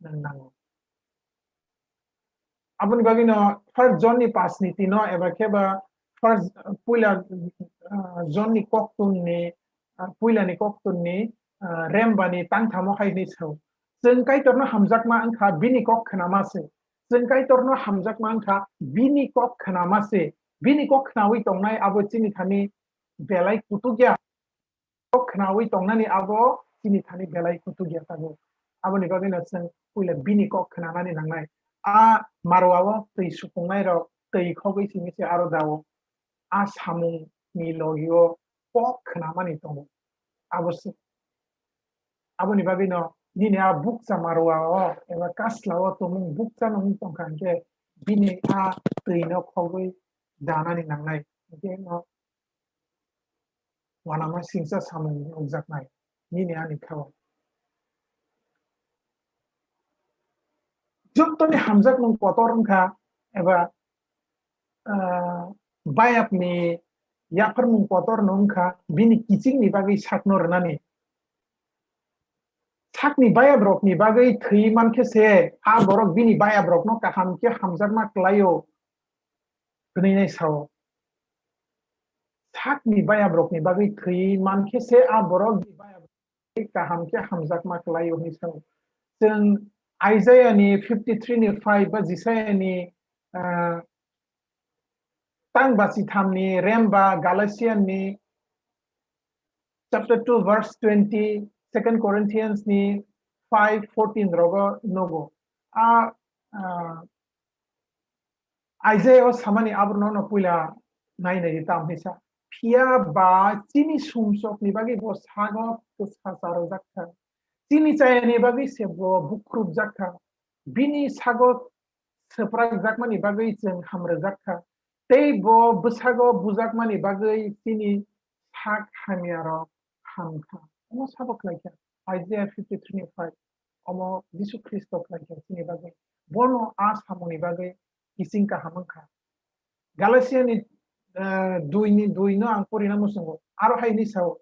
nang nango. Aboni bagwino First John ni pas ni tino eba khe ba First, puila, ah, John ni koktun ni, ah, puila ni koktun ni, ah, remba ni tangthamo hai hwnwi sao. Chwng Kaitorno hamjakma wngkha bini kok khwnama se. Chwng Kaitorno hamjakma wngkha bini kok khwnama se. Bini kok khwnawi tongnai abo chini thani belai kutukya. Kok khwnawi tongnani abo chini thani belai kutukya tabuk. Aboni bagwino chwng puila bini kok khwnanani nangnai. A marwao twi supungnai rok twi khogwi simi se aro dao. A samung ni logi o kok khwnamani tongo. Abo se. Aboni bagwino nini a bukcha marwao eba kasla o tongmung bukcha no wng tongkha hinkhe bini a twi no khogwi danani nangnai. Hinkhe no uanama singcha samung nukjaknai nini ani khao. Jotoni hamjakmung kotor wngkha eba, ah, bayapni yapharmung kotor no wngkha bini kichingni bagwi sakno rwnani. Sakni bayabrokni bagwi thwi mankhe se a borok bini bayabrokno kaham khe hamjakma klaio hwnwi nai sao. Sakni bayabrokni bagwi thwi mankhe se a borok bini bayabrok kaham khe hamjakma klaio hwnwi sao. Chwng Isaiah ni fifty three ni five ba Jisaiah ni, ah, tang basi tham ni rem ba Galatian ni chapter two verse twenty, Second Corinthians ni five fourteen rogo nogo. A, ah, Isaiah o samani aborno no puila nai nai di tam hisa. Phiya ba chini sumsok ni bagwi bo sago kwsa charwjak kha. Chini chaya ni bagwi se bo bukrupjak kha. Bini sago swprakjakmani bagwi chwng hamrwjak kha. Tei bo bwsago bujakmani bagwi chini sak hamya rok ham kha. Omo sabo khlai kha. Isaiah fifty three ni five. Omo Jisu Khristo khlai kha chini bagwi. Bono a samungni bagwi kiching kaham wng kha. Galatia ni, eh, dui ni dui no ang porina muchungo. Aro hai ni sao.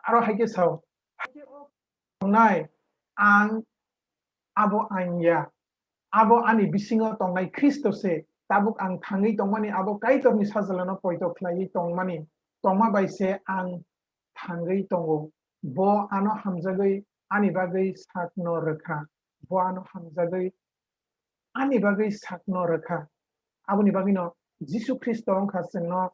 Aro hai khe sao. Hai khe o tongnai ang abo ang ya. Abo ani bisingo tongnai Khristo se. Tabuk ang thangwi tongmani abo Kaitorni sajlano poito khlaiwi tongmani. Tongma bai se ang thangwi tongo. Bo ano hamjagwi ani bagwi sakno rwkha. Bo ano hamjagwi ani bagwi sakno rwkha. Aboni bagwino Jisu Khristo wngkha chwngno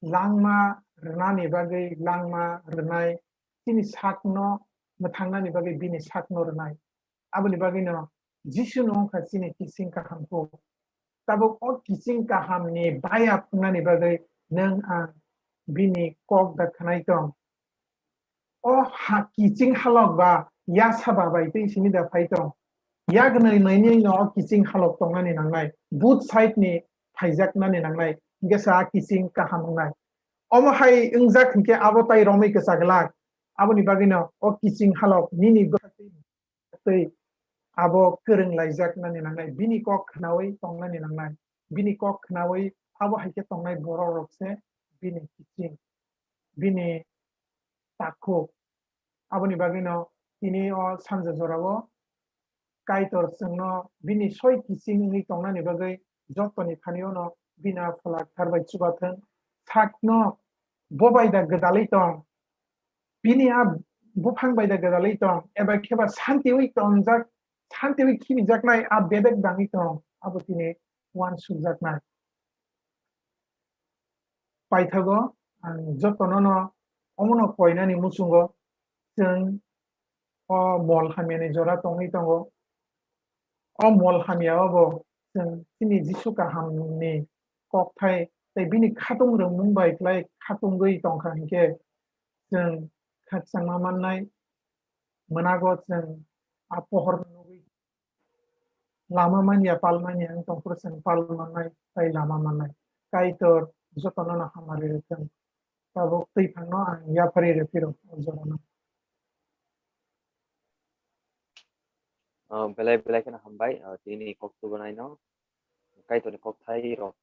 langma rwnani bagwi langma rwnai, chini sakno mwthangnani bagwi bini sakno rwnai. Aboni bagwino Jisu no wngkha chini kiching kaham kuk. Tabuk o kiching kaham ni bayap wngnani bagwi nwng ang bini kok da khwnai tong. O ha kiching halok ba yasa ba bai twi simi da phai tong. Yak nai nai ni no o kiching halok tongnani nangnai. Both side ni phaijak nani nangnai. Hinkhe sa kiching kaham wngnai. Omo hai wngjak hinkhe abo tai romwi kwchak lak. Aboni bagwino o kiching halok nini bwkha twi twi abo kwrwng laijak nani nangnai, bini kok khnaui tongnani nangnai, bini kok khnaui abo hai khe tongnai borok rok se bini kiching, bini takhuk. Aboni bagwi no tini o sanja jora o Kaitor chwngno bini soi kiching wngwi tongnani bagwi jotoni thani o no bini a phola kthar bai chubathwng, sakno bo bai da gwdalwi tong, bini a buphang bai da gwdalwi tong, eba khe ba santiui tongjak, shantiwi khibijak nai, a bebek bangwi tong, abo tini uansukjak nai. Paithago ang jotono no omono koinani muchungo chwng o mol hamyani jora tongwi tongo. O mol hamya o bo chwng chini Jisu kahamni kokthai tei bini khatung rwngmung bai klai khatungwi tongkha hinkhe chwng khakchangma mannai, mwnago chwng a pohor nugwi lama manya, pal manya wng tongphuru chwng pal mannai tei lama mannai. Kaitor jotono no hamari rwthwng. Tabuk twi phangno ang yaphari rw phiro o jorano. Ah, belai belai kheno hambai, ah, tini kok tubunai no. Kaitorni kokthai rok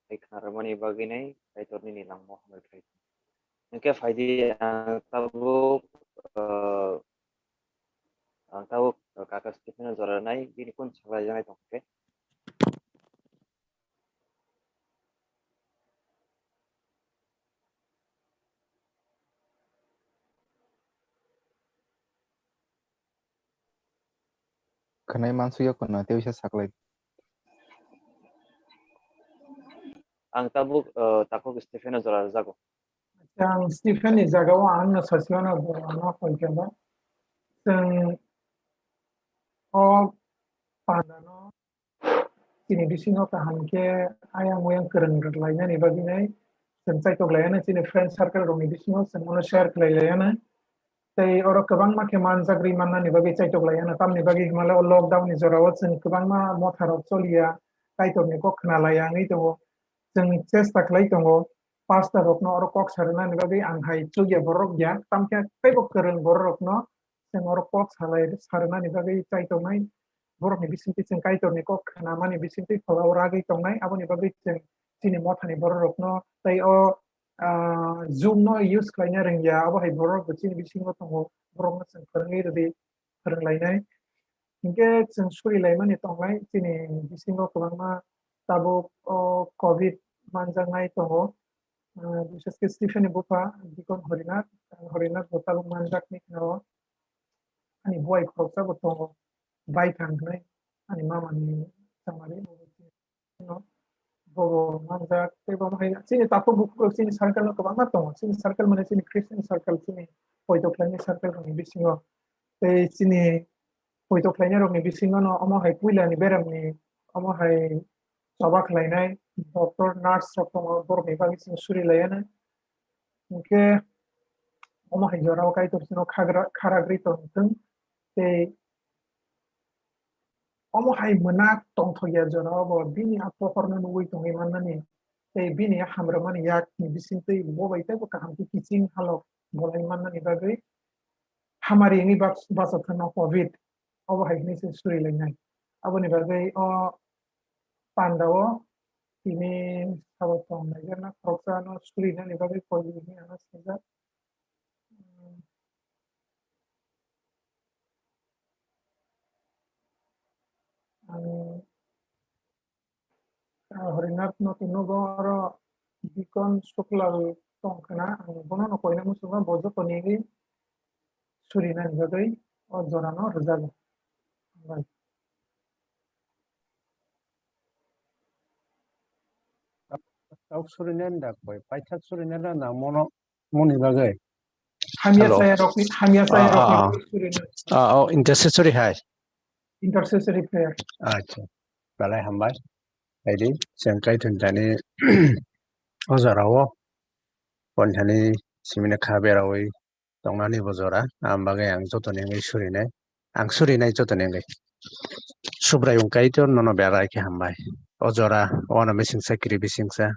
tei khna rwmani bagwi nai Kaitor nini langmao hambai khlai thung. Hwnkhe phaidi ang tabuk, ah, ang tabuk kaka Stephen-no jora rwnai, bini kung saklaijaknai tongkhe. Khwnai mansukya khwna tei uisa saklai. Ang tabuk, eh, takhuk Stephen-no jora rwjago. Ang Stephen-ni jagao ang no sasiwano bo ano hoikhe ba. Chwng o pandano chini bisingo kaham khe ayang oyang kwrwng rwk lainani bagwi nai chwng chaitok laiya nai, chini friend circle rokni bisingo chwng bono share khlai laiya nai. Tei oro kwbangma khe manjak rwi mannani bagwi chaitok laiya nai, tamni bagwi hwnmale o lockdown ni jorao chwng kwbangma motha rok choliya, Kaitorni kok khna laiya wngwi tongo. Chwng chesta khlai tongo pastor rokno oro kok sa rwnani bagwi, ang hai chukya borok ya, tamkhe teibo kwrwng borok rokno chwng oro kok salai, sa rwnani bagwi chai tongnai. Borokni bisingtwi chwng Kaitorni kok khnamani bisingtwi pholao ragwi tongnai, aboni bagwi chwng chini mothani borok rokno tei o, ah, Zoom no use khlaina rwngya, abo hai borok bo chini bisingo tongo, borokno chwng phwrwngwi rwdi, phwrwnglainai. Hinkhe chwng surilaimani tongnai, chini bisingo kwbangma tabuk o covid manjaknai tongo. Ah, bishesh khe Stephen ni bupha Deacon Horinath, Horinath bo tabuk manjakni kheno ani buai khoroksa bo tongo, bai thang hwnwi ani mama ni chamari bo bo manjak, tei bo hai chini takhuk bukhuk rok chini circle no kwbangma tongo, chini circle mane chini Christian circle, chini poito khlaini circle rokni bisingo, tei chini poito khlainai rokni bisingo no omo hai puila ni beram ni omo hai choba khlainai doctor, nurse rok tongo, borok ni bagwi chwng suri laiya nai. Hinkhe omo hai jorao Kaitor chwngno khagra-, kharagri tong thung tei omo hai mwnak tongthokya jorao bo bini a pohorno nugwi tongwi mannani tei bini a hamrwmani yakni bisingtwi bo bai teibo kaham khe kiching halok bolai mannani bagwi hamari wngwi bas-, bachathano covid obo hai hwnwi se surilainai. Aboni bagwi o pandao tini sabo tong naijakna khoroksano surinani bagwi koi hwnwi ano sinijak. Ang, ah, Horinath no twi nugo oro Deacon Suklal tong khna, ang bono no koina muchungo, bo joto ni wngwi surinani bagwi o jorano rwjago. Hambai. Tok surinani da koi, paithak surinani da nang mono moni bagwi. Hamya Hello. Saya rokni, hamya saya Ah, ah, rokni ah. Surinani. Ah, oh, intercessory hai. Intercessory prayer. Acha. Belai hambai. Haidi, chwng Kaitor ni thani o jorao, bon thani simina kha berawi tongnani bo jora, am bagwi ang jotoni wngwi surinai, ang surinai jotoni wngwi. Subraiyung Kaitor nono belai khe hambai. O jora, o ano bisingsa kiri bisingsa.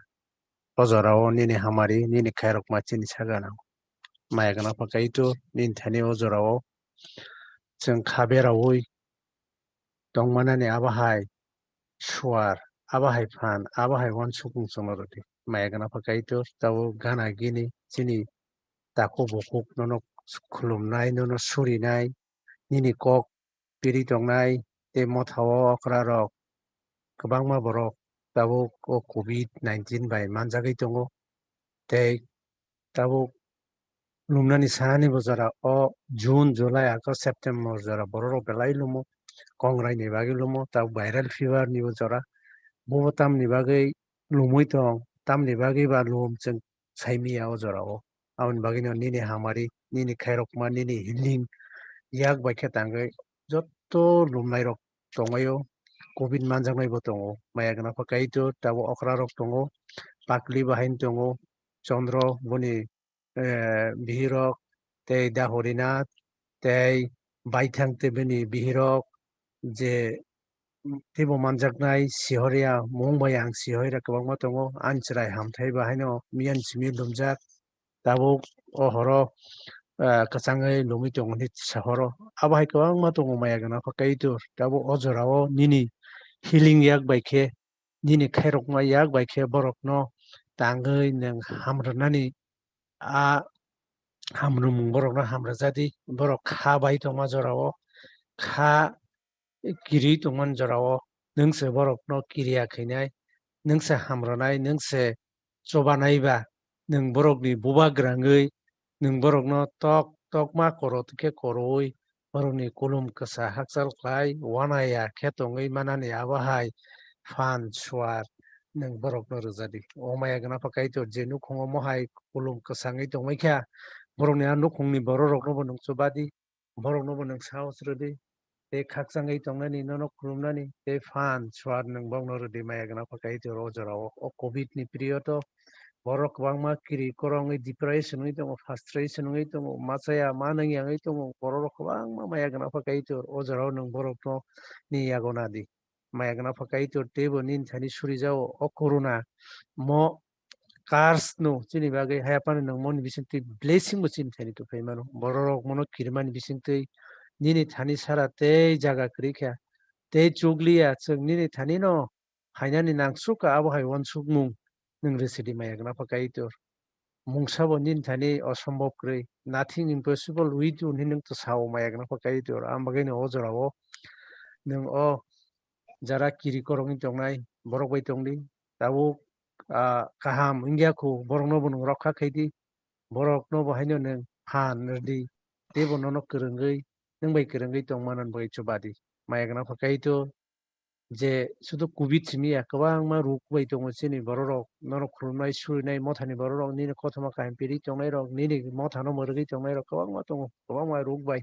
O jorao nini hamari, nini khairokma chini saka nango. Maya gwnang pha Kaitor, nini thani o jorao chwng kha berawi tongmanani abo hai suar, abo hai phan, abo hai uansukmung chwngno rwdi. Maya gwnang pha Kaitor, tabuk gana gini chini takhuk bukhuk nono khulumnai, nono surinai, nini kok piri tongnai, tei motha o okra rok kwbangma borok tabuk o covid nineteen bai manjagwi tongo, tei tabuk lumnani sanani bo jora o June, July, August, September jora borok rok belai lumo. kongrai ni bagwi lumo, tabuk viral fever ni o jora. Bobo tamni bagwi lumwi tong, tamni bagwi ba lum chwng saimiya o jora o. Aboni bagwi no nini hamari, nini khairokma, nini healing yak bai khe tangwi jotto lumnai rok tongwi o, covid manjaknai bo tongo. Maya gwnang pha Kaitor, tabuk okra rok tongo, pakli bahain tongo, Chondro boni eh, bihirok, tei Da Horinath, tei Baithang tei bini bihirok, je teibo manjaknai Sihoria mung bai ang Sihoira kwbangma tongo, ani chwrai hamthai bahaino miyan simi lumjak, tabuk o horo, eh, kwchangwi lumwi tongo hwnwi sa horo. Abo hai kwbangma tongo maya gwnang pha Kaitor, tabuk o jorao nini healing yak bai khe nini khairokma yak bai khe borokno tangwi nwng hamrwnani a hamrwmung borokno hamrwjadi. Borok kha bai tongma jorao kha kiri tongmani jorao nwng se borokno kiriya khainai, nwng se hamrwnai, nwng se chubanai ba, nwng borokni bubagrangwi nwng borokno tok tokma koro khe korowi borokni kulum kwsa hakchal khlai uanaya khe tongwi manani abo hai phan suar nwng borokno rwjadi. O maya gwnang pha Kaitor je nukhungo mohai kulum kwsangwi tongwi kha borokni a nukhungni bororokno bo nwng chubadi. Borokno bo nwng sahos rwdi, tei khakchangwi tongnani, nono khulumnani, tei phan suar nwng bokno rwdi, maya gwnang pha Kaitor o jorao. O covid ni period o borok kwbangma kiri korongwi depression wngwi tongo, frustration wngwi tongo, machaya ma nangya wngwi tongo, borok rok kwbangma maya gwnang pha Kaitor o jorao nwng borokno ni yago nadi. Maya gwnang pha Kaitor teibo nini thani surijao o corona mo curse no chini bagwi haya phano nwng moni bisingtwi blessing bo chini thani tubui mano. Borok rok mono kirimani bisingtwi nini thani sara tei jaga kwrwi kha, tei chukliya chwng nini thani no phainani nangsuk kha, abo hai uansukmung nwng rwsidi maya gwnang pha Kaitor. Mungsa bo nini thani osombhob kwrwi, nothing impossible with you hinwi nwng to sao maya gwnang pha Kaitor. Ang bagwi no o jorao nwng o jara kiri koroknwi tongnai borok bai tongdi, tabuk, ah, kaham wngya kho, borokno bo nwng rokha khaidi, borokno bo haino nwng phan rwdi, teibo nono kwrwngwi, nwng bai kwrwngwi tongmani bagwi chubadi. Maya gwnang pha Kaitor, je sudu covid simi ya, kwbangma ruk bai tongo chini borok rok, norok khulumnai, surinai, mothani borok rok, nini kothoma kaham piri tongnai rok, nini mothano mwrwgwi tongnai rok kwbangma tongo, kwbangma ruk bai.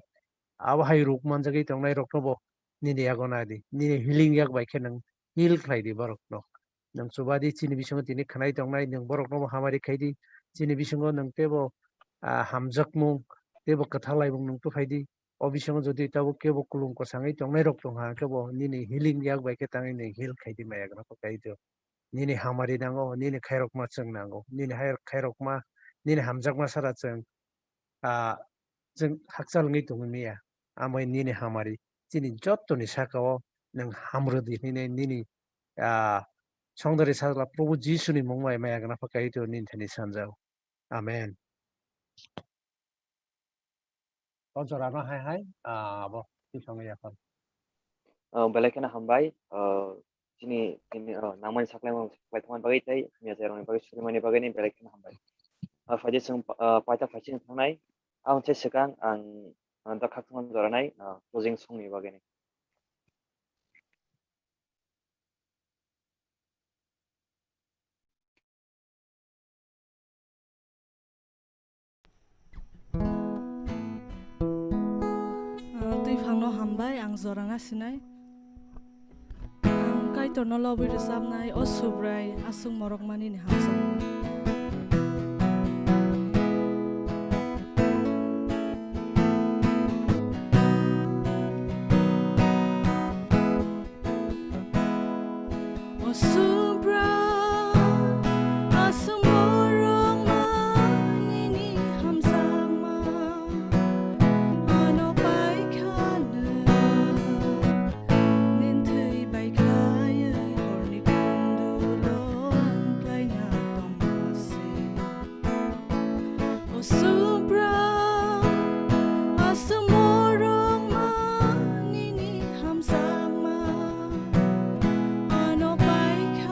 Abo hai ruk manjagwi tongnai rokno bo nini yago nadi, nini healing yak bai khe nwng heal khlai di borokno. Nwng chubadi chini bisingo tini khwnai tongnai, nwng borokno bo hamari khai di, chini bisingo nwng teibo, ah, hamjakmung, teibo kwthar laimung nwng tuphai di. O bisingo jodi tabuk kebo kulum kwsangwi tongnai rok tongkha, hwnkhe bo nini healing yak bai khe tangwi nwng heal khai di maya gwnang pha Kaitor. Nini hamari nango, nini khairokma chwng nango, nini hai khairokma, nini hamjakma sara chwng, ah, chwng hakchal wngwi tongwi maya. Amai nini hamari chini jottoni sakao nwng hamrwdi hinwi nini, ah, songdari sajla Probu Jisuni mung bai maya gwnang pha Kaitor nini thani sanjao. Amen. O jorano hai hai, ah, abo twi songwi yaphar. Ah, belai kheno hambai, ah, chini, chini, ah, nangmani saklaimung saklai thangmani bagwi tei hamya jairokni bagwi surimani bagwi ni belai kheno hambai. Ah, phaidi chwng, ah, paita phaichini thangnai, aboni se swkang ang, ah, dokhak thangmani joranai, ah, closing songni bagwi ni. Ah, twi phangno hambai, ang Joranga Sinai. Ang Kaitorno lobwi rwchapnai o Subrai aswk morok manini hamjakma. O Subra, aswk morok manini hamjakma, ano paikha nwng, nini thwi bai khaiwi horni kundulo ang klaina tongma se. O Subra, aswk morok manini hamjakma, ano paikha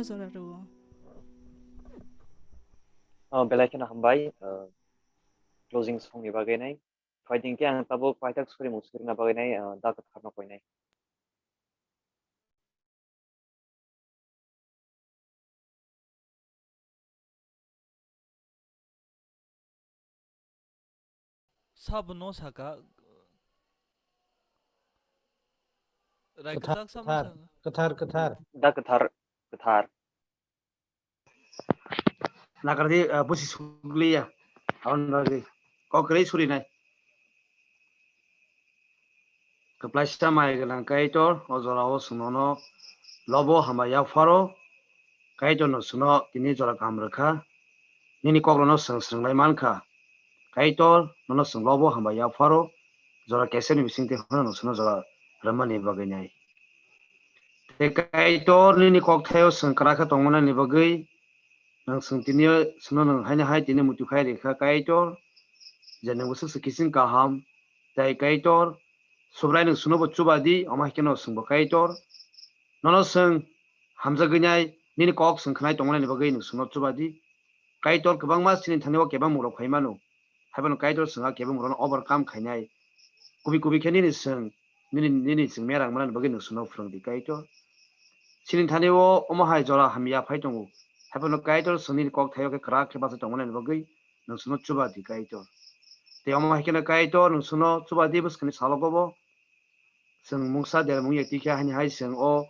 jora rwo. Oh, belai kheno hambai, uh, closing song ni bagwi nai. Phaidi hwnkhe ang tabuk paithak surimung surina bagwi nai, uh, da kwtharno koinai. Sabono saka. Rai kwthar, kwchak samo kwthar, saka. Kwthar, kwthar. Da kwthar, kwthar. Nakardi, ah, busi sukliya. Aboni bagwi kok kwrwi surinai. Kwplaisa mai gwnang Kaitor, o jorao chwng nono lobo hambai yapharo. Kaitor no chwngno tini jora kaham rwkha. Nini kokrokno chwng swrwnglai mankha. Kaitor, nono chwng lobo hambai yapharo. Jora keseni bisingtwi hwnwi nwng chwngno jora rwmani bagwi nai. Tei Kaitor, nini kokthaio chwng kwrak khe tongmanani bagwi, nwng chwng tini, chwngno nwng haino hai tini muitu khai rikha, Kaitor, je nwng bwswk se kiching kaham, tei Kaitor, Subrai nwng chwngno bo chuba di, omo hai kheno chwngbo Kaitor, nono chwng hamjagwi nai, nini kok chwng khwnai tongmanani bagwi nwng chwngno chuba di. Kaitor, kwbangma chini thani o kebengmung rok phai mano. Haiphano Kaitor chwng a kebengmung rokno overcome khainai. Kubui kubui khe nini chwng, nini, nini chwng merang manani bagwi nwng chwngno phwrwng di Kaitor. Chini thani o omo hai jora hamya phai tongo. Haiphano Kaitor chwng nini kok thaio khe kwrak khe bachai tongmanani bagwi nwng chwngno chuba di Kaitor. Tei omo hai kheno Kaitor nwng chwngno chuba di bwskangni salogo bo. Chwng mungsa dermung ya tikhe haini hai chwng o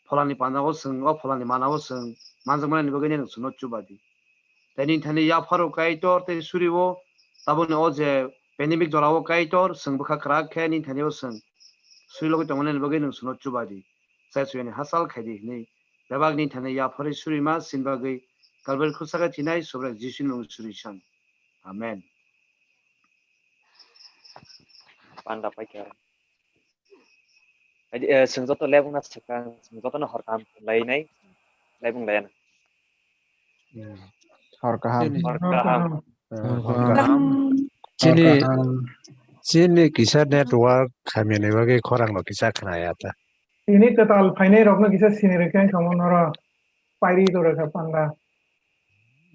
pholani panda o chwng o pholani mana o chwng manjakmani bagwi nini chwngno chuba di. Tei nini thani yapharo Kaitor tei suri o tabukni o je pandemic jora o Kaitor chwng bwkha kwrak khe nini thani o chwng suri logwi tongmani bagwi nwng chwngno chuba di. Chai suyani hachal khai di hwnwi bebak nini thani yapharwi suri ma sin bagwi Kalvari khusa khe thinai Subrai Jisu ni mung suri sang. Amen. Panda paikha. Adi, eh, chwng joto lebwngna swkang, chwng jotono hor kaham lainai, lebwng laiya na. Hmm. Hor kaham. Hor kaham. Eh, hor kaham. Chini, hor kaham. Chini kisa network hamyani bagwi khorang no kisa khnaya ta. Tini kwtal phainai rokno kisa sini rwkhe wngkha mo noro pairi dorkha panda.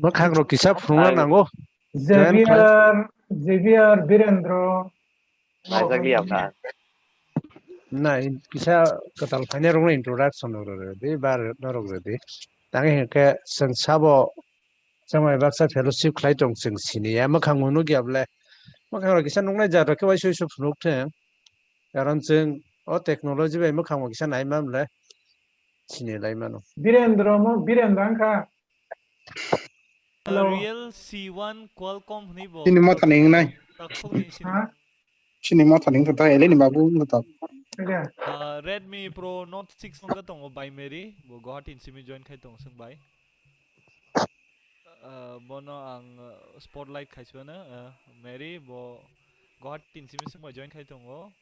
Mwkhang rok kisa phunukna nango. Join khai- Xavier, Xavier, Birendra. Naijak liya wngkha. Na, in-, kisa kwtal phainai rokno introduction rok rwdi, bar norok rwdi. Tangwi hinkhe chwng sabo chwng bai baksa fellowship khlai tong chwng siniya, mwkhang bo nukya bwle. Mwkhang rok kisa nuknai jat rok khe uaisa uaisa phunuk thung. Karon chwng o technology bai mwkhang bo kisa nai man bwle. Sini lai mano. Birendra mo, Birendra wngkha. Hello. Real C one Qualcomm hwnwi bo. Chini motha ni wngnai. Takhuk ni sini. Ha? Chini motha ni wngkha ta, eleni babu wngkha ta. Oke. Ah, Redmi Pro Note six wngkha tongo bai Mary, bo Guwahati ni simi join khai tongo chwng bai. Ah, bono ang, ah, spotlight khai sibana, ah, Mary bo Guwahati ni simi chwng bai join khai tongo.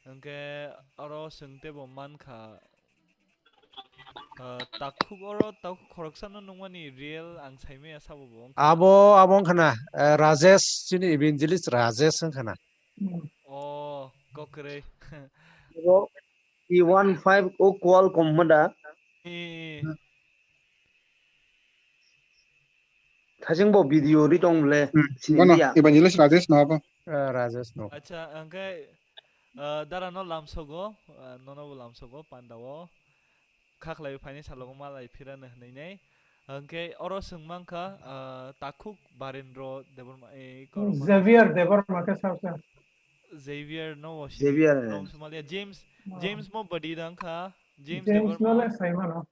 Hwnkhe oro chwng teibo mankha, ah, takhuk oro takhuk khoroksano nukmani real ang saimaya sabo bo wngkha. Abo, abo wngkha na, eh, Rajesh, chini evangelist Rajesh wngkha na. Oh, kok kwrwi. Abo P one five o Qualcomm hwnma da? Eh, eh. Thajeng bo video ri tong le, hmm, sini bono ya. Evangelist Rajesh no abo. Eh, Rajesh no. Acha, hwnkhe, eh, dara no lamsogo, eh, nono bo lamsogo, panda o. Khaklai phaini salogo malai phirano hwnwi nei. Hwnkhe oro chwng mankha, eh, takhuk Barendra Debbarma, eh, korokma. Xavier Debbarma khe sasa. Xavier no bo sini, Xavier. No bo Somalia. James, oh. James mo badi dang kha. James James Debbarma. No le saimano.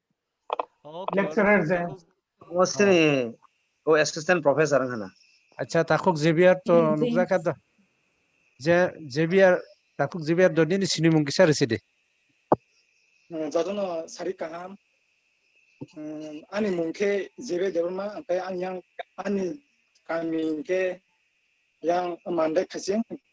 Okay, lecturer oro je. Takhuk. O sini, o assistant professor wngkha na. Acha, takhuk Xavier to, hmm, nukjakha to. Je, Xavier, takhuk Xavier do nini sinimung kisa rwsidi. Hmm, jotono sari kaham. Hmm, ani mung khe Xavier Debbarma, onkhe ang yang ani kami khe yang Mandai Khaching.